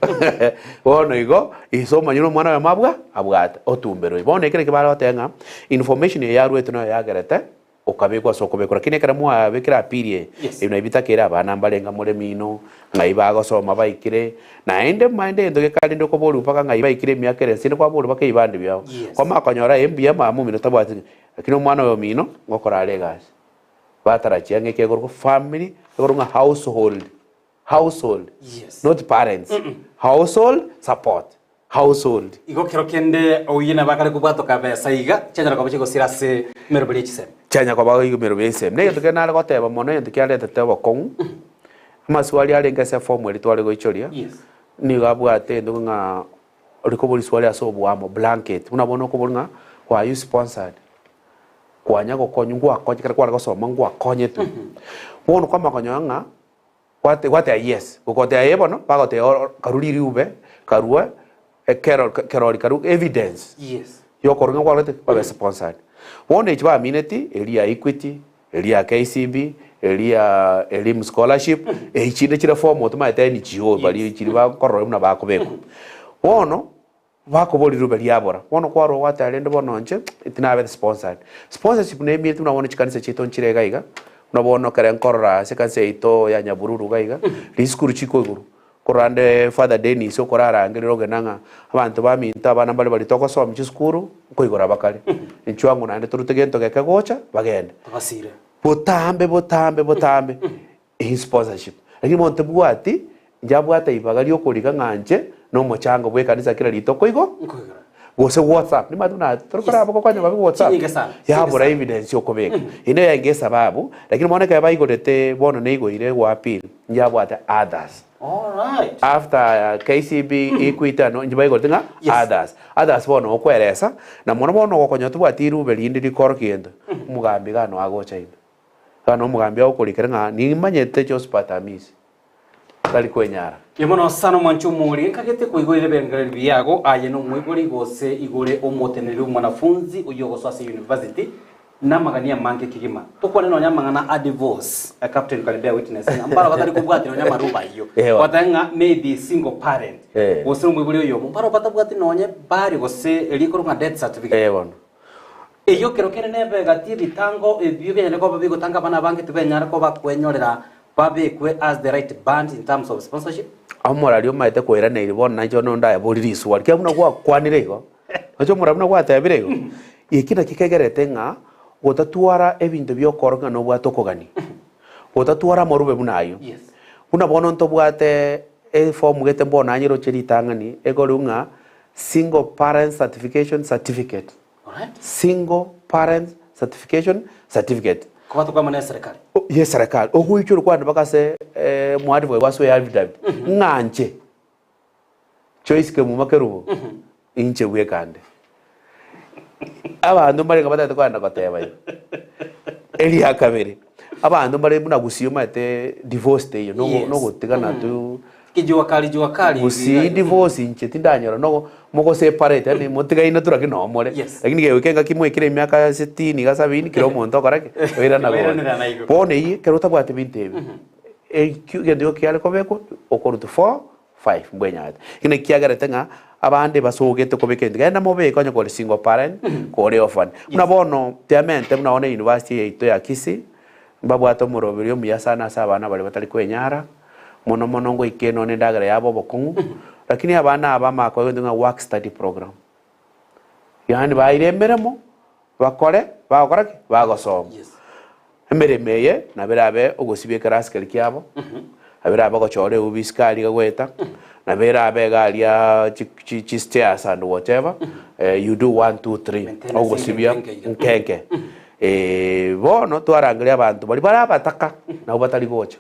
[SPEAKER 1] Bono igo, iso omanyire omwana oyomo abwa abwate, otumberwe. Bono ekero ekio bare goteba ng'a information eye yarwetwe nayo yagerete okabekwa ase okobekwa. Lakini ekero mwabekire appeal eye,
[SPEAKER 2] Yes.
[SPEAKER 1] ebi nabio bitakeire abana mbarenge more mino, ng'ai bagosoma baikire, naende maende egento gekarende okoborigwa mpaka ng'ai baikire emiaka ere ense ende kwaborwa mpaka ebibande biabo.
[SPEAKER 2] Yes.
[SPEAKER 1] Kwamanya konyora eh mbuya mama omino tabwati, lakini omwana oyo omino ngokora are egasi. Batarachia ng'a ekekorokwa family, ekorokwa ng'a household, household,
[SPEAKER 2] Yes.
[SPEAKER 1] not parents, household support, household.
[SPEAKER 2] Igo kero kende oyio nabo akare kobwatoka besa iga, chianyara koba chigosira ase emeroberi ye chisemi.
[SPEAKER 1] Chianya koba emeroberi ye chisemi. Na egento kende nare goteba mono egento kiaretete obokong'u, amaswali arenge ase eform eria tware goichoria,
[SPEAKER 2] Yes.
[SPEAKER 1] nigo abwate egento ng'a ore koboria riswali ase oboamo, blanket, buna bono okoboria ng'a were you sponsored? Kwanya gokonywa ngwakonye ekero kware gosoma ngwakonyetwe. Bono kwamanya konyora ng'a gwate gwateba yes, gokoteba ee bono, bagoteba oro karue rirube, karue ekero kerori karue evidence
[SPEAKER 2] Yes.
[SPEAKER 1] yokorwa ng'a kwarwete kwabe sponsored. Bono echi bamineti, eria ya Equity, eria ya KCB, eria ya Elimu scholarship, echi chinde chire formal tomaete NGO baria
[SPEAKER 2] Yes.
[SPEAKER 1] chiria bakorora buna bakobekwa. Bono, Bakoboria riroba riabora. Bono kwarwa gwateba rende bono inche tinabete sponsored. Sponsorship nemiete buna bono chikanisa chiaito nchire iga iga, buna bono ekere nkorora ase ekanisa yaito ya Nyabururu iga iga, risukuru chiko igoro. Nkorora nde Father Dennis okorarangerera ogenda ng'a abanto baminto abana mbare baria togosomia chisukuru, nkoigora bakare. Inchuo ang'o naende torute gento geke gocha, bagende.
[SPEAKER 2] Tobasire.
[SPEAKER 1] Botambe botambe botambe, Eyio sponsorship. Lakini bono tebwati, inche abwate ibaga riokoriga ng'a inche nomochango bw'ekanisa kera rituko igo,
[SPEAKER 2] Nkoigora.
[SPEAKER 1] gose WhatsApp. Nimanyete buna torokora
[SPEAKER 2] Yes.
[SPEAKER 1] abo gokonya babe WhatsApp.
[SPEAKER 2] Chinyinge sana, chinyinge
[SPEAKER 1] Yabora
[SPEAKER 2] sana.
[SPEAKER 1] evidence okobeka. Eyio niyo yaenge esababu, lakini bono ekero baigorete bono neigoire goappeal, inche abwate others.
[SPEAKER 2] Alright.
[SPEAKER 1] After KCB, Equity ano inche baigorete ng'a
[SPEAKER 2] Yes.
[SPEAKER 1] others. Others bono okweresa, na mono bono ogokonya tobwati rirube rinde rikorokia gento, omogambi iga noe agocha ime. Iga nomogambi agokorikera ng'a nimanyete Josephat Amisi tari kwenyara.
[SPEAKER 2] Mbuya mono sana omwanchi omori, nkagete koigorera ebirengererio biago aye nomoibori gose igore omoteneneri omwanafunzi oyio ogosoa ase university namagani amange kegima. Tokwane nonya amang'ana a divorce, a captain can bear witness ng'a mbaro batari kobwati nonya amaruba ayio.
[SPEAKER 1] Ewa.
[SPEAKER 2] Gwateba ng'a maybe single parent
[SPEAKER 1] Eh.
[SPEAKER 2] gose nomoibori oyomo mbaro batabwati nonye bari gose erikorwa ng'a death certificate.
[SPEAKER 1] Eh bono.
[SPEAKER 2] Eyio kero kende nebe gati y'ebitango ebio bianyare koba bigotanga abana abange tibenyare koba kwenyorera babekwe as the right band in terms of sponsorship.
[SPEAKER 1] Omorari omaete koiraneria bono nainche bono ndayabori riswali, ekiagera buna gwakwanire igo, oche omorari buna gwatebire igo, eki nakio kegerete ng'a gotatwara ebinto biokorokia ng'a nobwate okogania, gotatwara amarube buna ayio.
[SPEAKER 2] Yes.
[SPEAKER 1] Buna bono ntobwate eform gete mbono nanyeroche ritang'ani, ekorigwa ng'a single parent certification certificate.
[SPEAKER 2] Alright.
[SPEAKER 1] Single Parents Certification Certificate.
[SPEAKER 2] Koba tokwama ne serikali.
[SPEAKER 1] Ye serikali. Ogoichorwa kwane mpaka ase omoadvocate gwasoa affidavit ng'a nche Joyce Kemuma Kerubo inche bweka nde. Abanto mbarenge batagete kogenda goteba igo. Eria kabere, abanto mbare buna gusii omanyete divorce teiyo,
[SPEAKER 2] Yes.
[SPEAKER 1] nogotigana tu.
[SPEAKER 2] Jua kali jua kali
[SPEAKER 1] Gusii divorce inche tindanyora nogo mogo separate yaani motigaine tu lakini noo more.
[SPEAKER 2] Yes.
[SPEAKER 1] Lakini kegoika engaki mwaikire emiaka sitini iga sabini kera omonto okora ki? Oirana
[SPEAKER 2] Oiranera
[SPEAKER 1] gocha.
[SPEAKER 2] naigo.
[SPEAKER 1] Bono eyio ekero otabwati binto ebi, ekio egento igo kiare kobekwa okorutwa four, five mbwenyarete. Ekio naki kiagerete ng'a abande basogete kobeka egento genda mobeke onye kore single parent, kore orphan. Buna bono tiamente buna bono university yaito ya Kisii, mbabwate omoroberi omuya sana ase abana baria batari kwenyara. Mono mono ngoika eno nendagera yabo obokong'u, lakini abana aba amakoe egento ng'a work study program. Yaani baire emeremo, bakore, bagokora ki? Bagosoma.
[SPEAKER 2] Yes.
[SPEAKER 1] Emeremo eye nabo erabe ogosibia ekerasi keria kiabo, nabo erabe ogochora eobisi kare iga goeta, nabo erabe iga aria chi chi stairs and whatever, you do one, two, three,
[SPEAKER 2] Maintenance
[SPEAKER 1] ogosibia
[SPEAKER 2] ende nkenke iga.
[SPEAKER 1] nkenke. Bono twarangeria abanto baria bare abataka nabo batari gocha,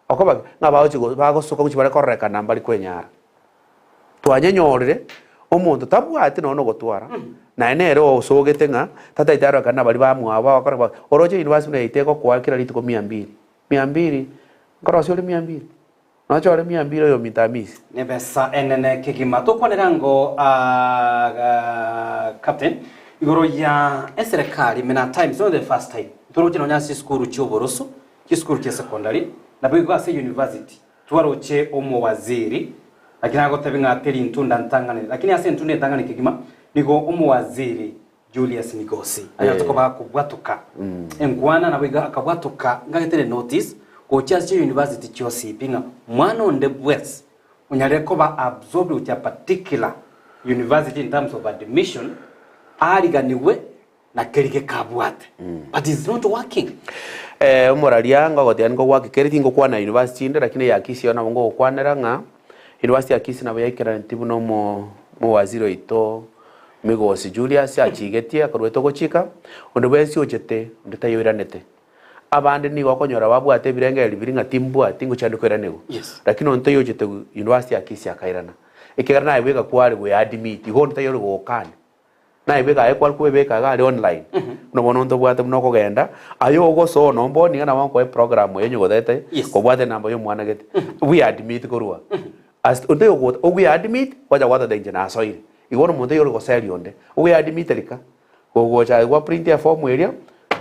[SPEAKER 1] okoba ki? Ng'a bagochi bagosoka gochia bare kororekana mbari kwenyara. Twanyenyorire, omonto tabwati nonya nogotwara, naye nere osogete ng'a tataete arorekane na baria bamwabo bagokora ba oroche university buna yaito egokoa kera rituko mia mbili, mia mbili, nkorosia ore mia mbili? Nochore mia mbili oyominto Hamisi?
[SPEAKER 2] Nebesa enene kegima. Tokwanera ngo Captain igoro ya eserekari mena times not the first time ntoroche nonya ase chisukuru chioboroso chisukuru chia secondary naboigo ase university Twaroche omowaziri, lakini agotebia ng'a teri ntunda ntang'ani, lakini ase entunda entang'ani kegima nigo omowaziri Julius Migosi anyarete koba akobwatoka enkwana naboigo akabwatoka ngagetere notice gochia ase chiuniversity chionsi pi ng'a mwana onde bwensi onyarire koba absorbed gochia particular university in terms of admission ariganigwe na keri gekabwate but it's not working.
[SPEAKER 1] Eh, omoraria ngogotebi nkogwaki keri tingokwana university inde lakini eya Kisii ero nabo ngogokwanera ng'a university ya Kisii nabo yaikeraneti buna omo omowaziri oito Migosi Julius achigetie akaruete ogochika, onde bwensi ochete onde taiyo oiranete. Abande nigo okonyora babwate ebirengererio biria ng'a timbwati ngochia nde koiranigwa.
[SPEAKER 2] Yes.
[SPEAKER 1] Lakini onde taiyo ochete university ya Kisii akairana. Ekiagera naye bweka kware goeadmit igo onde taiyo ore gogokania. Naye aye kware kwebeka iga aria online, buna bono ntobwate buna okogenda, aye ogosoa nonye bono iga nabo nkoe program eye onye gotete,
[SPEAKER 2] Yes.
[SPEAKER 1] kobwate enamba ya omwana gete, bwe admit korwa ase onde ogo ogwe admit, gwacha gwateba inche nasoire. Igo bono omonto oyio ore goseria onde, ogwe admit rika, gogocha gwa print eform eria,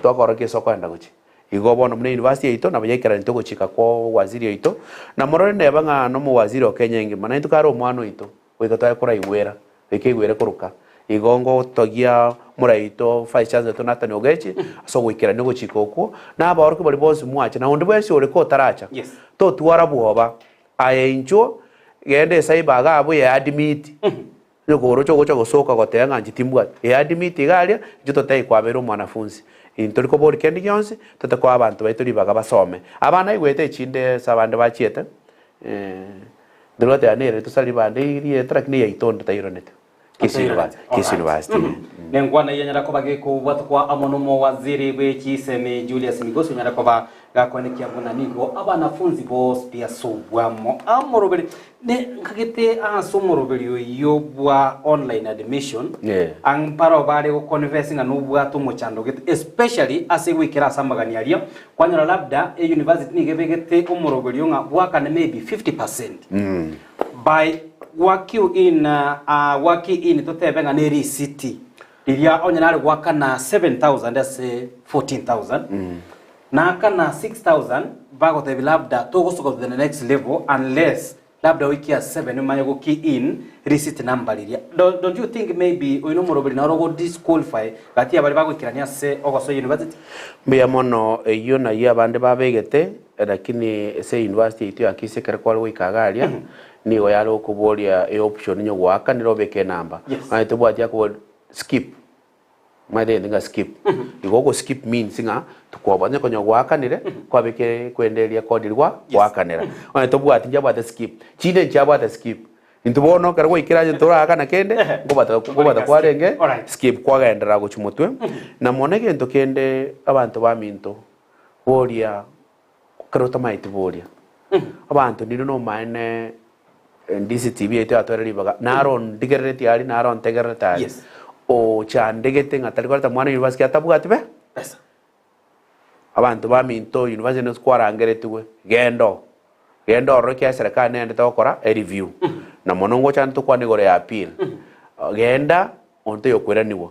[SPEAKER 1] twakorokia ase okoenda gochia. Igo bono buna university yaito nabo yaikeranete ogochika kwa owaziri oito, na morore neba ng'a nomowaziri o Kenya engima, naintwe kare omwana oito, Goika twaye koraigwera, goika eigwere koruka. Igo ngotogia moraito Vice Chancellor oito Nathan Ogechi ase ogoikerania ogochika okwo, na abaorokia baria bonsi mwache, na onde bwensi ore kotaracha,
[SPEAKER 2] Yes.
[SPEAKER 1] totwara bwoba. Aye inchuo, genda ecyber iga abwo ye admit, onye koroche ogocha gosoka goteba ng'a inche timbwati, ye admit iga aria, inche totebie kwabeire omwanafunzi. Intori koboria kende gionsi, tote koa abanto baito ribaga basome. Abana aigwete echinde ase abande bachiete, Ndorwete ane ere tosari bande erieta lakini eyaito onde tairanete. Kisii University. Kisii University.
[SPEAKER 2] Nenkwana eyio enyara koba gekobwatokwa amo nomowaziri bwe chisemi Julius Migosi onyare koba gakoenekia buna nigo abanafunzi bonsi ase obwamo amoroberi ne nkagete ase omoroberi oyio bwa online admission
[SPEAKER 1] Yeah.
[SPEAKER 2] ang mparo bare goconfess ng'a nobwate omochando gete especially ase goikera ase amagani aria Kwanyora labda e university nigo ebegete omoroberio ng'a bwakane maybe 50% by gwa queue in gwa key in totebe ng'a ne risiti riria onye nare goakana 7000 ase 14000 naakana 6000 bagotebi labda togosoka to the next level unless Labda oikie ase seven omanye go key in receipt number riria. Don't, don't you think maybe oyo nomoroberi naro ogo disqualify gati ya baria bagoikerania ase ogosoa university?
[SPEAKER 1] Mbuya mono eyio nayio abande babegete lakini ase university yaito ya Kisii ekero kware goika iga aria nigo yare gokoboria eoption onye goakanire obeke enamba.
[SPEAKER 2] Yes.
[SPEAKER 1] Onye tobwati akoboria skip. Omanyete egento ng'a skip. Igo ogo skip means ng'a tokwoba onye konya gwaakanire, kwabekire kwenda eria kodi eria gwa gwaakanera. Onye tobwati nchiabwate skip, chinde nchiabwate skip. Intwe bono ekero gwaikire aye toraakana kende, nkobwata nkobwata kwarenge
[SPEAKER 2] Alright.
[SPEAKER 1] skip kwagenderera gochia motwe. Na mono egento kende abanto baminto, boria ekero otamanyeti boria. Abanto ninde nomaene DCTV yaito yatwere ribaga, naro ondigereretie aria, naro ontegererete aria,
[SPEAKER 2] Yes.
[SPEAKER 1] ochandegete ng'a tari koreta mwana university atabwati be?
[SPEAKER 2] Pesa.
[SPEAKER 1] Abanto baminto university nonsi kwarangeretigwe, genda oo, genda ororo ekiagera eserekari neyendete gokora ereview, na mono ngocha ntokwane igoro ya appeal, genda onto yokoiranigwa.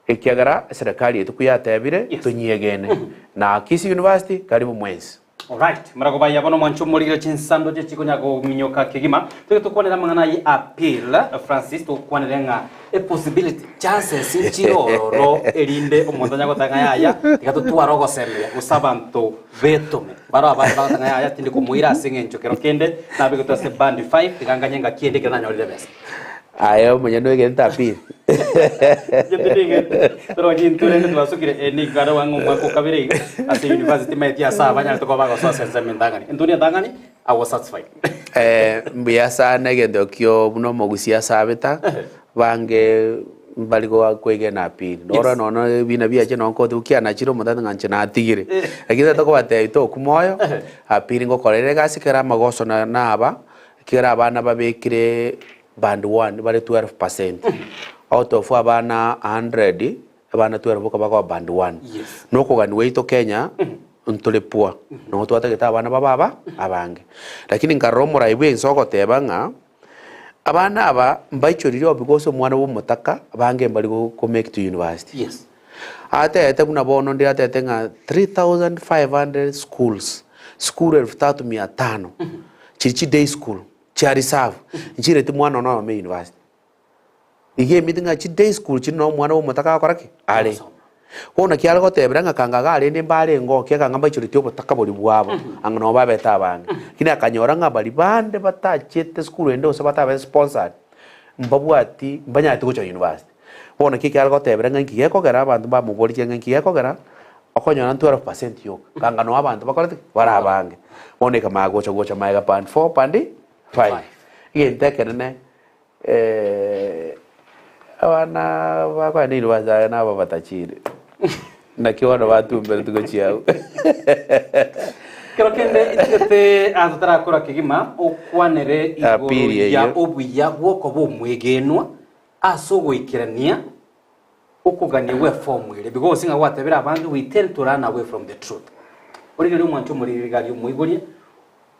[SPEAKER 1] Ekiagera eserekari yaito koyatebire,
[SPEAKER 2] Yes.
[SPEAKER 1] tonyiegene. Na Kisii University, karibu mwensi.
[SPEAKER 2] Alright, marago baya bono mwanche omorigere chinsando chie chikonya gominyoka kegima. Toge tokwanere amang'ana aye appeal Francis tokwanere ng'a a possibility chances nchire ororo erinde omonto anya goteba ng'a yaya tiga totware ogosemia gose abanto betome. Baroo abande bagoteba ng'a yaya tindi komoira ase eng'encho kero kende nabegetwe ase band 5 tiga nganye ngaki ende ekero nanyorire ebesa.
[SPEAKER 1] Aye omonyene oegente appeal.
[SPEAKER 2] Inche tindegete. Torochi intwe rende twasukire eh, nigo are ang'e omwaka o kabere iga ase university maeti ase aba banyarete koba bagosoa ase ensemo entang'ani. Intwe entang'ani, I was satisfied.
[SPEAKER 1] Eh, mbuya sana egento ekio buna omogusia asabeta, bange mbari goa kwegena appeal. Noro
[SPEAKER 2] Yes.
[SPEAKER 1] nono ebina biache nonye nkotiga kianachire omonto ng'a inche natigire. Lakini tokobatebia tokwa moyo, appeal ngokorera egasi ekero amagoso na naba, Ekero abana babekire band one bare 12 percent out of abana 100, abana 12 boka bakoba band one. Nokogani gwaito Kenya ntore poor, nogo twatagete abana babe aba abange. Lakini nkarora omorai bwa ense ogoteba ng'a abana aba mbaichorire oo because omwana bwa omotaka abange mbari go make to university. Atebete buna bono ndire atebete ng'a 3500 schools, sukuru 3500 chiri chi day school chia reserve nchireti mwana one oyomo university. Iga emiti ng'a chi day school chiri noo omwana bwa omotaka agokora ki? Are. Bono naki are gotebera ng'a kanga iga arende mbarenge okia kanga mbaichoretie obotaka boria bwabo ang'e nabo babete abange. Lakini akanyora ng'a baria bande batachiete sukuru ende gose batabete sponsored mbabwati mbanyareti gocha university. Bono naki ekiagera gotebera ng'a inki gekogera abanto mbamoboririe ng'a inki gekogera, okonyora 12% yoka, kanga noo abanto bakorete ki? Bare abange. Bono ekamanya gocha gocha magega band four band five. Egento ekenene abana bakoenda university aya nabo batachire, naki bono batumberetwe gochia abwo.
[SPEAKER 2] Kero kende intagete aa totarakora kegima okwanere igoro
[SPEAKER 1] Appeal
[SPEAKER 2] ya
[SPEAKER 1] eyio.
[SPEAKER 2] obuya bw'okoba omwegenwa Ase ogoikerania okogania gw'efomu ere, because ng'a gwatebire abange we tend to run away from the truth. Origereria omwancho omoriri iga aria omoiboria,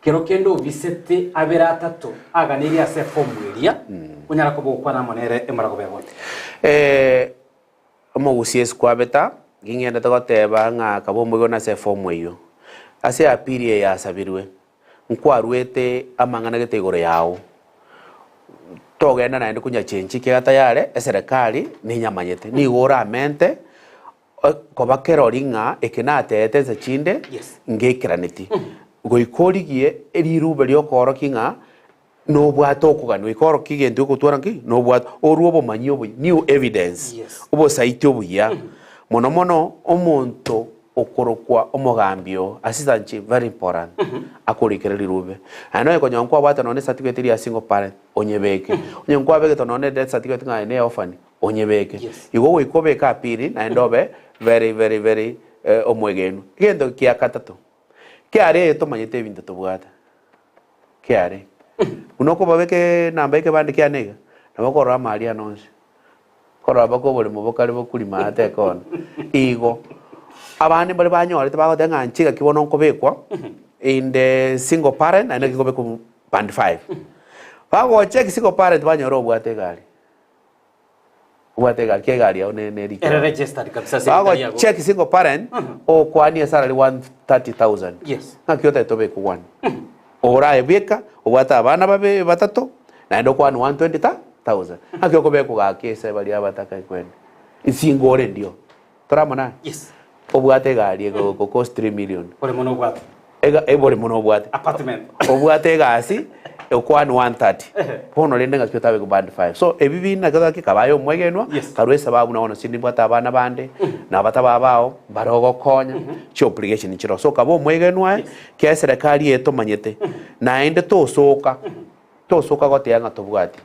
[SPEAKER 2] kero kende obisete abere atato aganeirie ase efomu eria, onyara koba ogokwana amo nere emaragoba ya bono.
[SPEAKER 1] Omogusi Yesu kwabeta, Ning'endete goteba ng'a akaba omoigwa ase efomu eyio. Ase apili eye yasabirwe, nkwarwete amang'ana gete igoro yao. Togenda naende konyachenchia ekiagera tayare eserekari nenyamanyete. Nigo oramente koba kerori ng'a eke natebete nse chinde
[SPEAKER 2] Yes.
[SPEAKER 1] ngeikeraneti. Goika origie rirube riokoorokia ng'a Nobwate okogania goika orokie egento gegotwara nki? Nobwate orue obomanyi obuya, new evidence,
[SPEAKER 2] Yes.
[SPEAKER 1] obosaiti obuya. Mono mono omonto okorokwa omogambi oo, assistant chief, very important, akorikere rirube. Naende onye konyora nkwabwate nonye ne certificate eria ya single parent, onyebeke. Onye nkwabegete nonye ne death certificate ng'a aye ne orphan, onyebeke.
[SPEAKER 2] Yes.
[SPEAKER 1] Igo goika obeke appeal naende obe very very very omwegenwa. Egento kia gatato, kiare tomanyete ebinto tobwate. Kiare. Buna okobabeka enamba y'ekebande kiane iga, nabo okorora amari ane onsi. Korora mpaka oboremo bokare bokurima ate ekona. Igo, abande mbare banyorete bagoteba ng'a inche gaki bono nkobekwa, inde single parent naende naki nkobekwa band five. Bagocheck single parent banyora obwate egari. Obwate egari, ki egari yao ne ne
[SPEAKER 2] Ere registered kabisa ase erita riago.
[SPEAKER 1] Bagocheck single parent, okwanie esalary 130,000.
[SPEAKER 2] Yes.
[SPEAKER 1] Ng'aki otagete obeke one? Oraye bweka, obwate abana babe batato, naende okwane 120,000. Ng'aki okobekwa gaki ase baria abataka ekwende? Nsingo ore ndio. Tore amo naye?
[SPEAKER 2] Yes.
[SPEAKER 1] Obwate egari ego cost 3 million.
[SPEAKER 2] Ore mono obwate.
[SPEAKER 1] Ega ebore mono obwate.
[SPEAKER 2] Apartment.
[SPEAKER 1] Obwate egasi okwane 130. Bono rende ng'aki otabe go band 5. So ebi binde nakio gaki kabaye omwegenwa,
[SPEAKER 2] Yes.
[SPEAKER 1] karwa esababu na bono sindi mbwate abana bande, na abataba bao, mbare ogokonya, chi obligation nchiroo. So kaba omwegenwa aye,
[SPEAKER 2] Yes.
[SPEAKER 1] kia eserekari eye tomanyete, naende tosoka, tosoka goteba ng'a tobwati.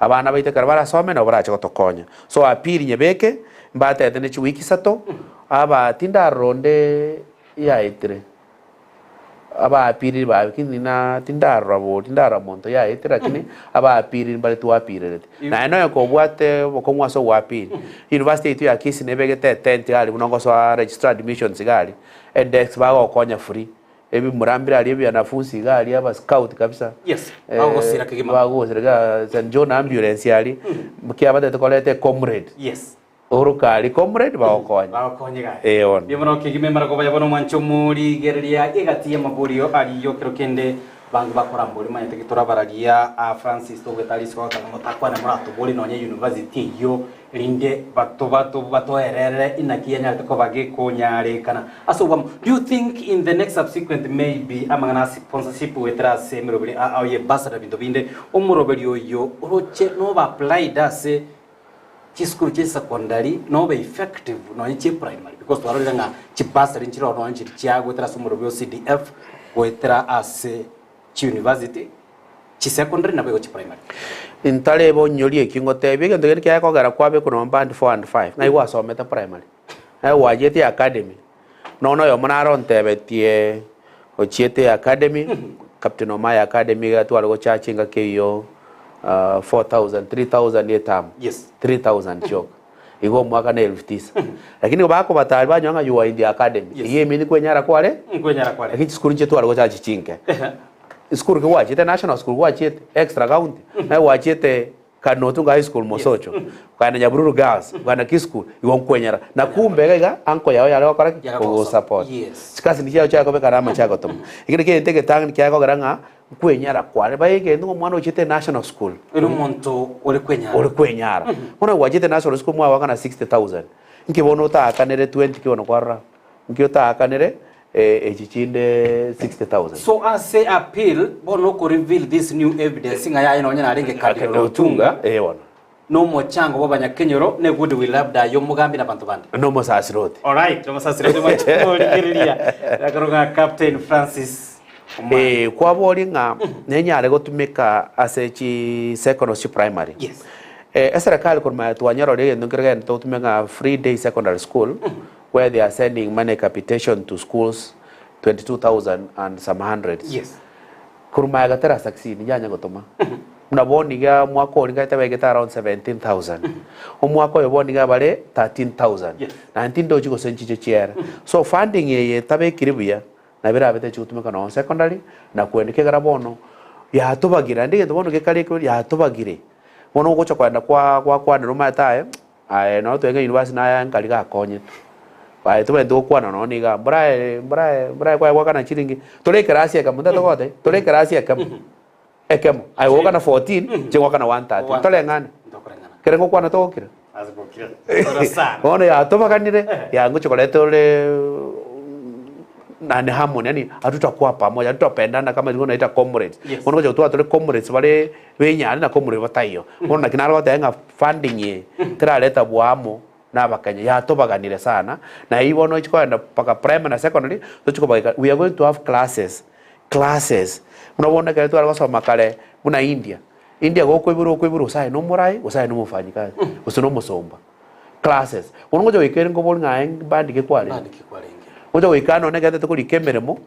[SPEAKER 1] Abana baito ekero barasome nabo barache gotokonya. So appeal nyebeke, mbatete ne chiwiki isato, aba tindarora onde yaetire, abaapiriri baye lakini na tindarora bori, tindarora monto yaetire lakini abaapiriri mbare twapirerete. Naende nonye kobwate obokong'u ase ogoapiri, university yaito ya Kisii nebegete etent iga aria buna ogosoa registrar admissions iga aria, edesk bagokonya free. Ebimura mbire aria ebianafunsi iga aria aba scout kabisa.
[SPEAKER 2] Yes, bagogosira kegima.
[SPEAKER 1] Bagogosira iga St John ambulance aria, kiabatete koreta ecomrade.
[SPEAKER 2] Yes.
[SPEAKER 1] Oroka aria comrade bagokonya.
[SPEAKER 2] Bagokonye iga.
[SPEAKER 1] Eh bono.
[SPEAKER 2] Mbuya mono kegima emaragoba ya bono omwanche omorigereria egati y'amaborio ariyo kero kende bange bakorambori manyete ki torabararia ah Francis togweta risiko gotaka motakwane moratobori nonye university eyio. Rinde bato bato batoerere inaki yanyarete koba gekonyarekana ase obwamo. Do you think in the next subsequent maybe amang'ana a sponsorship goetera ase emeroberi a ao ye bursary na binto binde, omoroberi oyo oroche nobe applied ase chisukuru chia secondary nobe effective nonye chia primary because twarorire ng'a chibursary nchiroo nonye chiri chia goetera ase omoroberi o CDF goetera ase chiuniversity chisecondary naboigo chiprimary.
[SPEAKER 1] Ntarebe onyorie eki ngotebia, egento kende kiaye kogera kwabekwa nonye band four and five, ng'ai gwasomete primary, ng'ai gwachiete academy, nonya oyomo nare ontebetie ochiete academy, Captain Omaya Academy iga tware gochacha engaki eyio 4000, 3000 eterm,
[SPEAKER 2] Yes.
[SPEAKER 1] 3000 chioka, igo omwaka na elfu tisa. Lakini bakobatari banyora ng'a you are in the academy,
[SPEAKER 2] Yes.
[SPEAKER 1] eyio emeaning kwenyara kware,
[SPEAKER 2] Nkwenyara kware.
[SPEAKER 1] lakini chisukuru inche tware gochacha chinke. Esukuru ki gwachiete national school gwachiete extra county naye gwachiete Kanotunga high school Mosocho okagenda Nyabururu girls okagenda Kisukuru igo nkwenyara na kumbe iga iga uncle yao yare gokora ki
[SPEAKER 2] Yare
[SPEAKER 1] kogosupport
[SPEAKER 2] Yes.
[SPEAKER 1] chikasini chiao chiare kobeka rama chiagotoma ekio nakio egento egetang'ani kiare kogera ng'a nkwenyara kware bae egento ng'a omwana ochiete national school
[SPEAKER 2] Ere omonto ore kwenyara.
[SPEAKER 1] ore kwenyara bono gwachiete national school mwawakana 60,000 nki bono otaakanere 20 ki bono kwarora Nki otaakanere echi chinde 60,000?
[SPEAKER 2] So ase appeal bono oko reveal this new evidence ng'a yaye nonye narenge Cardinal Otunga
[SPEAKER 1] Ee bono.
[SPEAKER 2] nomochango bw'abanyakenyoro ne goodwill labda y'omogambi na abanto bande.
[SPEAKER 1] Nomosasiroti.
[SPEAKER 2] Alright, nomosasiroti mwanche morigereria akoro ng'a Captain Francis Omwana.
[SPEAKER 1] Ee, kwaboria ng'a nenyare gotumeka ase chi secondary gose chi primary.
[SPEAKER 2] Yes.
[SPEAKER 1] Eserekari korwa maega twanyororire egento nkere gento togotumeka ng'a free day secondary school, where they are sending money capitation to schools 22,000 and some hundreds.
[SPEAKER 2] Yes.
[SPEAKER 1] Korwa maega tera succeed yanya gotoma. Buna bono iga omwaka oria ngaete baigete around 17,000. Omwaka oyo bono iga bare 13,000.
[SPEAKER 2] Yes.
[SPEAKER 1] Naende tindochi gose nchiche chiere. So funding eye etabekire buya nabo erabete echigotumeka nonye secondary na kwenda ekiagera bono yatobagire naende egento bono gekare ekio yatobagire. Bono ogocha kogenda kwa gwakwanera omanyete aye. Aye noro twenge university naye nkari gakonyete. Aye tobwenereti gokwana nonya niga mbora aye mbora aye mbora aye kwaye goakana chiringi tore ekerasi ekemo ntagete gotebia tore ekerasi ekemo ekemo aye goakana 14 inche ngoakana 130 toreng'ane
[SPEAKER 2] Ntokoreng'ana.
[SPEAKER 1] kere ngokwana togokira
[SPEAKER 2] Ase gokira. Ora sana.
[SPEAKER 1] bono yatobaganire yangochia koreta ore Nani harmony yaani hatutakuwa pamoja hatutapendana kama ilikuwa naita comrades
[SPEAKER 2] Yes.
[SPEAKER 1] bono gocha gotwara tore comrades bare benyare na comrade bataiyo bono naki naro goteba ng'a funding eye terareta bwamo na abakenya yatobaganire sana na eywo bono echi kogenda mpaka primary na secondary tochi kobageka we are going to have classes classes buna bono ekero tware gosoma kare buna India, India gokoiborwa okoiborwa gose aye na omorai gose aye na omofanyikazi gose na omosomba. Classes. Bono ngocha goika ere nkobori ng'a aye mbandike kwarenge.
[SPEAKER 2] Mbandike kwarenge.
[SPEAKER 1] Ngocha goika nonye ekero ntagete korika emeremo,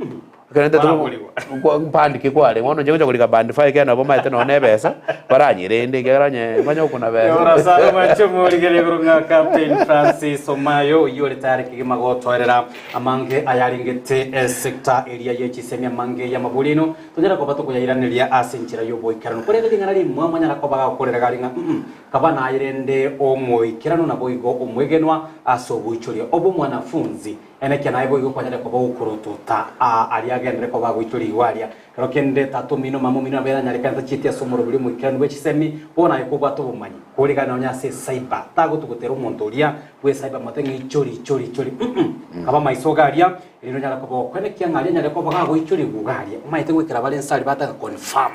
[SPEAKER 1] ekero ntagete
[SPEAKER 2] Baraborigwa.
[SPEAKER 1] ko mbandike kwarenge. Bono inche ngocha korika band five ekero nabo maete nonye na ebesa, baranyerende ekiagera onye mbanye gokuna besa.
[SPEAKER 2] Ora sana mwanche omorigereria igoro ng'a Captain Francis Omayo oyio ore tayari kegima gotoerera amange ayarengete esector eria ye chisemi amange y'amabori aino tonyare koba tokoyairaneria ase enchera y'oboikeranu korende ring'ana rimwe mwanyara koba gakorera gari ng'a mm Kaba naye rende omoikeranu naboigo omwegenwa ase oboichoria obw'omwanafunzi, enekia naye boigo kwanyare koba okorotota aa aria agenderere koba agoichorigwa aria. Kero kende tata omino, mama omino nabo eranyarekane tachieti ase omoroberi omoikeranu bwe chisemi, bono naye kobwate obomanyi, korigana nonya ase ecyber, tagotugutera omonto oria bwe cyber mote ng'a ichori ichori ichori mm kaba amaiso iga aria, erinde onyare koba okoenekia ng'a aria anyare koba gagoichorigwa iga aria, omanyete goikera bare inse aria bataka confirm.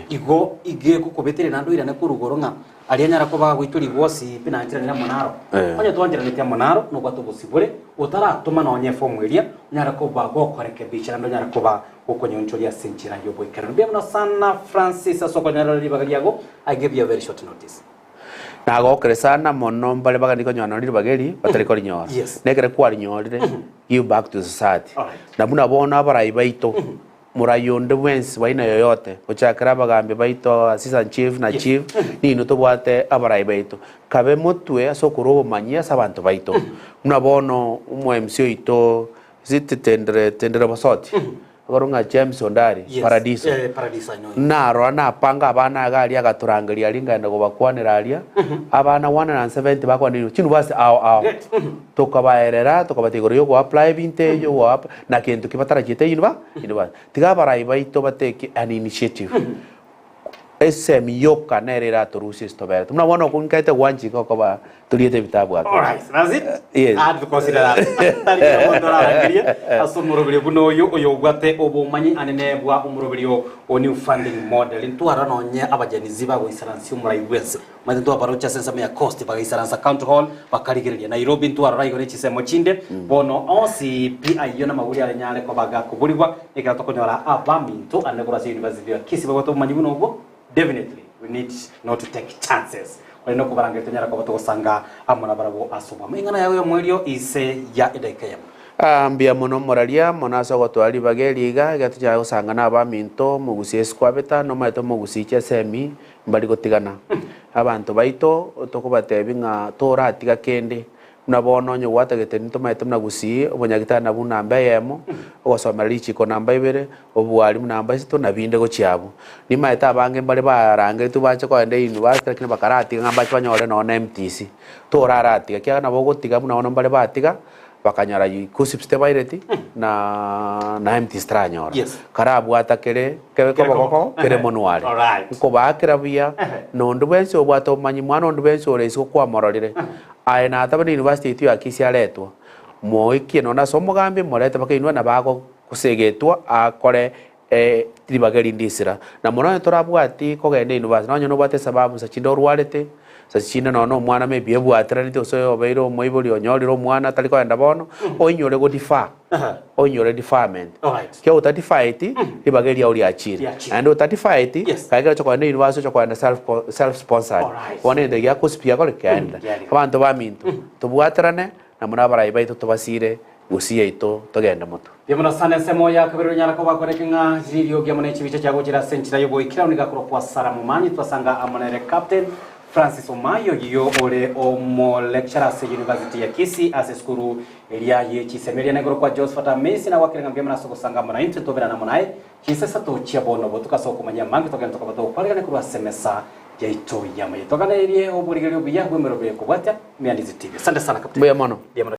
[SPEAKER 2] Igo igegokobetereria naende oirane korwa igoro ng'a aria anyare koba agoitwa rigosi pi nancheranire amo naro. Onye twancheraneti amo naro, nobwate obosibore, otaratoma nonya efomu eria, onyare koba gokorekebisha naende onyare koba gokonyonchoria ase enchera y'oboikeranu. Mbuya mono sana Francis ase okonyarora ribaga riago, I give you a very short notice.
[SPEAKER 1] Nagokire sana mono mbare bagani konyora nonya ribaga eri batari korinyora.
[SPEAKER 2] Yes.
[SPEAKER 1] Na ekero kwarinyorire, give back to society.
[SPEAKER 2] Alright.
[SPEAKER 1] Na buna bono abarai baito, Morai onde bwensi bwa aina yoyote, gochakera abagambi baito, assistant chief na chief, ninwe tobwate abarai baito. Kabe motwe ase okorua obomanyi ase abanto baito. Buna bono omo MC oito, is it Tendere, Tendere Bosoti? Akorwa ng'a James Ondari,
[SPEAKER 2] Yes.
[SPEAKER 1] Paradiso.
[SPEAKER 2] Eh, Paradiso, I know him.
[SPEAKER 1] Narora napanga abana iga aria agatorangeria aria nkaenda kobakwanera aria, abana 170 bakwanire chiuniversity ao ao.
[SPEAKER 2] Great.
[SPEAKER 1] Tokabaerera, tokabatebia igoro ya ogoapply ebinto ebio, ogoapp na kento ki batarachiete univa university. Tiga abarai baito batake an initiative. Esemi yoka nere eratorusie ase toberete. Buna bono okwo nkaete gwanchika okoba toriete ebitabu ake.
[SPEAKER 2] Alright, that's it.
[SPEAKER 1] Yes.
[SPEAKER 2] I had to consider that. Tari kera omonto orarangerie ase omoroberio buna oyo oyobwate obomanyi anene bwa omoroberio o new funding model. Ntwarora nonye abajenizi bagoisaransia omorai bwense. Omanyete ntwabaroche ase ensemo ya Coast bagaisaransa County Hall bakarigereria. Nairobi ntwarora igo ne chinsemo chinde. Bono onsi pi ayio namaguri arenyare koba gakoborigwa ekero tokonyora abaminto ande korwa ase University ya Kisii babwate obomanyi buna obwo. Definitely we need not to take chances. Korende okobarangeria tonyare koba togosanga amo nabarabwo ase obwamo. Eng'ana yao y'omoerio inse ya edaika eyemo.
[SPEAKER 1] Aa, mbuya mono moraria mono ase ogotoa ribaga eri iga, ekiagera tochaka gosanga na abaminto, omogusi Yesu kwabeta, nomaete omogusi chesemi, mbari gotigana. Abanto baito, tokobatebia ng'a toratiga kende, buna bono onye gwatagete ntomaete buna gusii, obonyagitari nabwo namba eyemo, ogosomera richiko namba ibere, obwarimu namba isato, na binde gochia abwo. Nimaete abange mbare barangeretwe bache kogenda university lakini bakaratiga ng'a mbache banyore nonye na MTC. Toraratiga ekiagera nabo ogotiga buna bono mbare batiga, bakanyora KUCCPS tebaireti, na na MTC taranyora.
[SPEAKER 2] Yes.
[SPEAKER 1] Karabwata kere kebe
[SPEAKER 2] Kere
[SPEAKER 1] koboko
[SPEAKER 2] koboko.
[SPEAKER 1] kere monwe are.
[SPEAKER 2] Alright.
[SPEAKER 1] Nkobaakera buya, na onde bwensi obwate obomanyi mwana onde bwensi ore isiko kwamororire, aye nataba na university yaito ya Kisii aretwa, moikie nonye ase omogambi morete mpaka inwe nabo agosegetwa akore ribaga erinde isira. Na mono onye torabwati kogenda university, nonye nobwate esababu nsa chinde orwarete, nsa chinde nonye na omwana maybe ebwateranetie gose obeire omoibori onyorire omwana atari kogenda bono, oinyore go defer, oinyore deferment.
[SPEAKER 2] Alright.
[SPEAKER 1] Ekiagera otadifaeti, ribaga eriao riachire.
[SPEAKER 2] Riachire.
[SPEAKER 1] Naende otadifaeti,
[SPEAKER 2] Yes.
[SPEAKER 1] kae ekero ocha kogenda university ocha kogenda self self sponsored.
[SPEAKER 2] Alright.
[SPEAKER 1] Bono egento egia KUCCPS giakore kiaendire.
[SPEAKER 2] Kiarire.
[SPEAKER 1] Abanto baminto, tobwaterane, na buna abarai baito tobasire gusii yaito togende motwe.
[SPEAKER 2] Mbuya mono sana ensemo ya kabere onyara koba koreke ng'a ririogi amo ne chibicha chiagochera ase enchera y'oboikeranu nigo akorokwa Sarah Momanyi twasanga amo nere Captain Francis Omayo oyio ore omo lecturer ase University ya Kisii ase esukuru eria ye chisemi eria nekorokwa Josephat Amisi nagwakire ng'a mbuya mono ase ogosanga amo naintwe toberane amo naye chinsa isato chia bono botuko ase okomanyia amange togende tokoba togokwarigania korwa ase emesa yaito y'amaye. Toganerie oborigereria obuya bw'emerobio ekobwatia Miandizi TV. Asante sana Captain.
[SPEAKER 1] Mbuya mono.
[SPEAKER 2] Mbuya mono.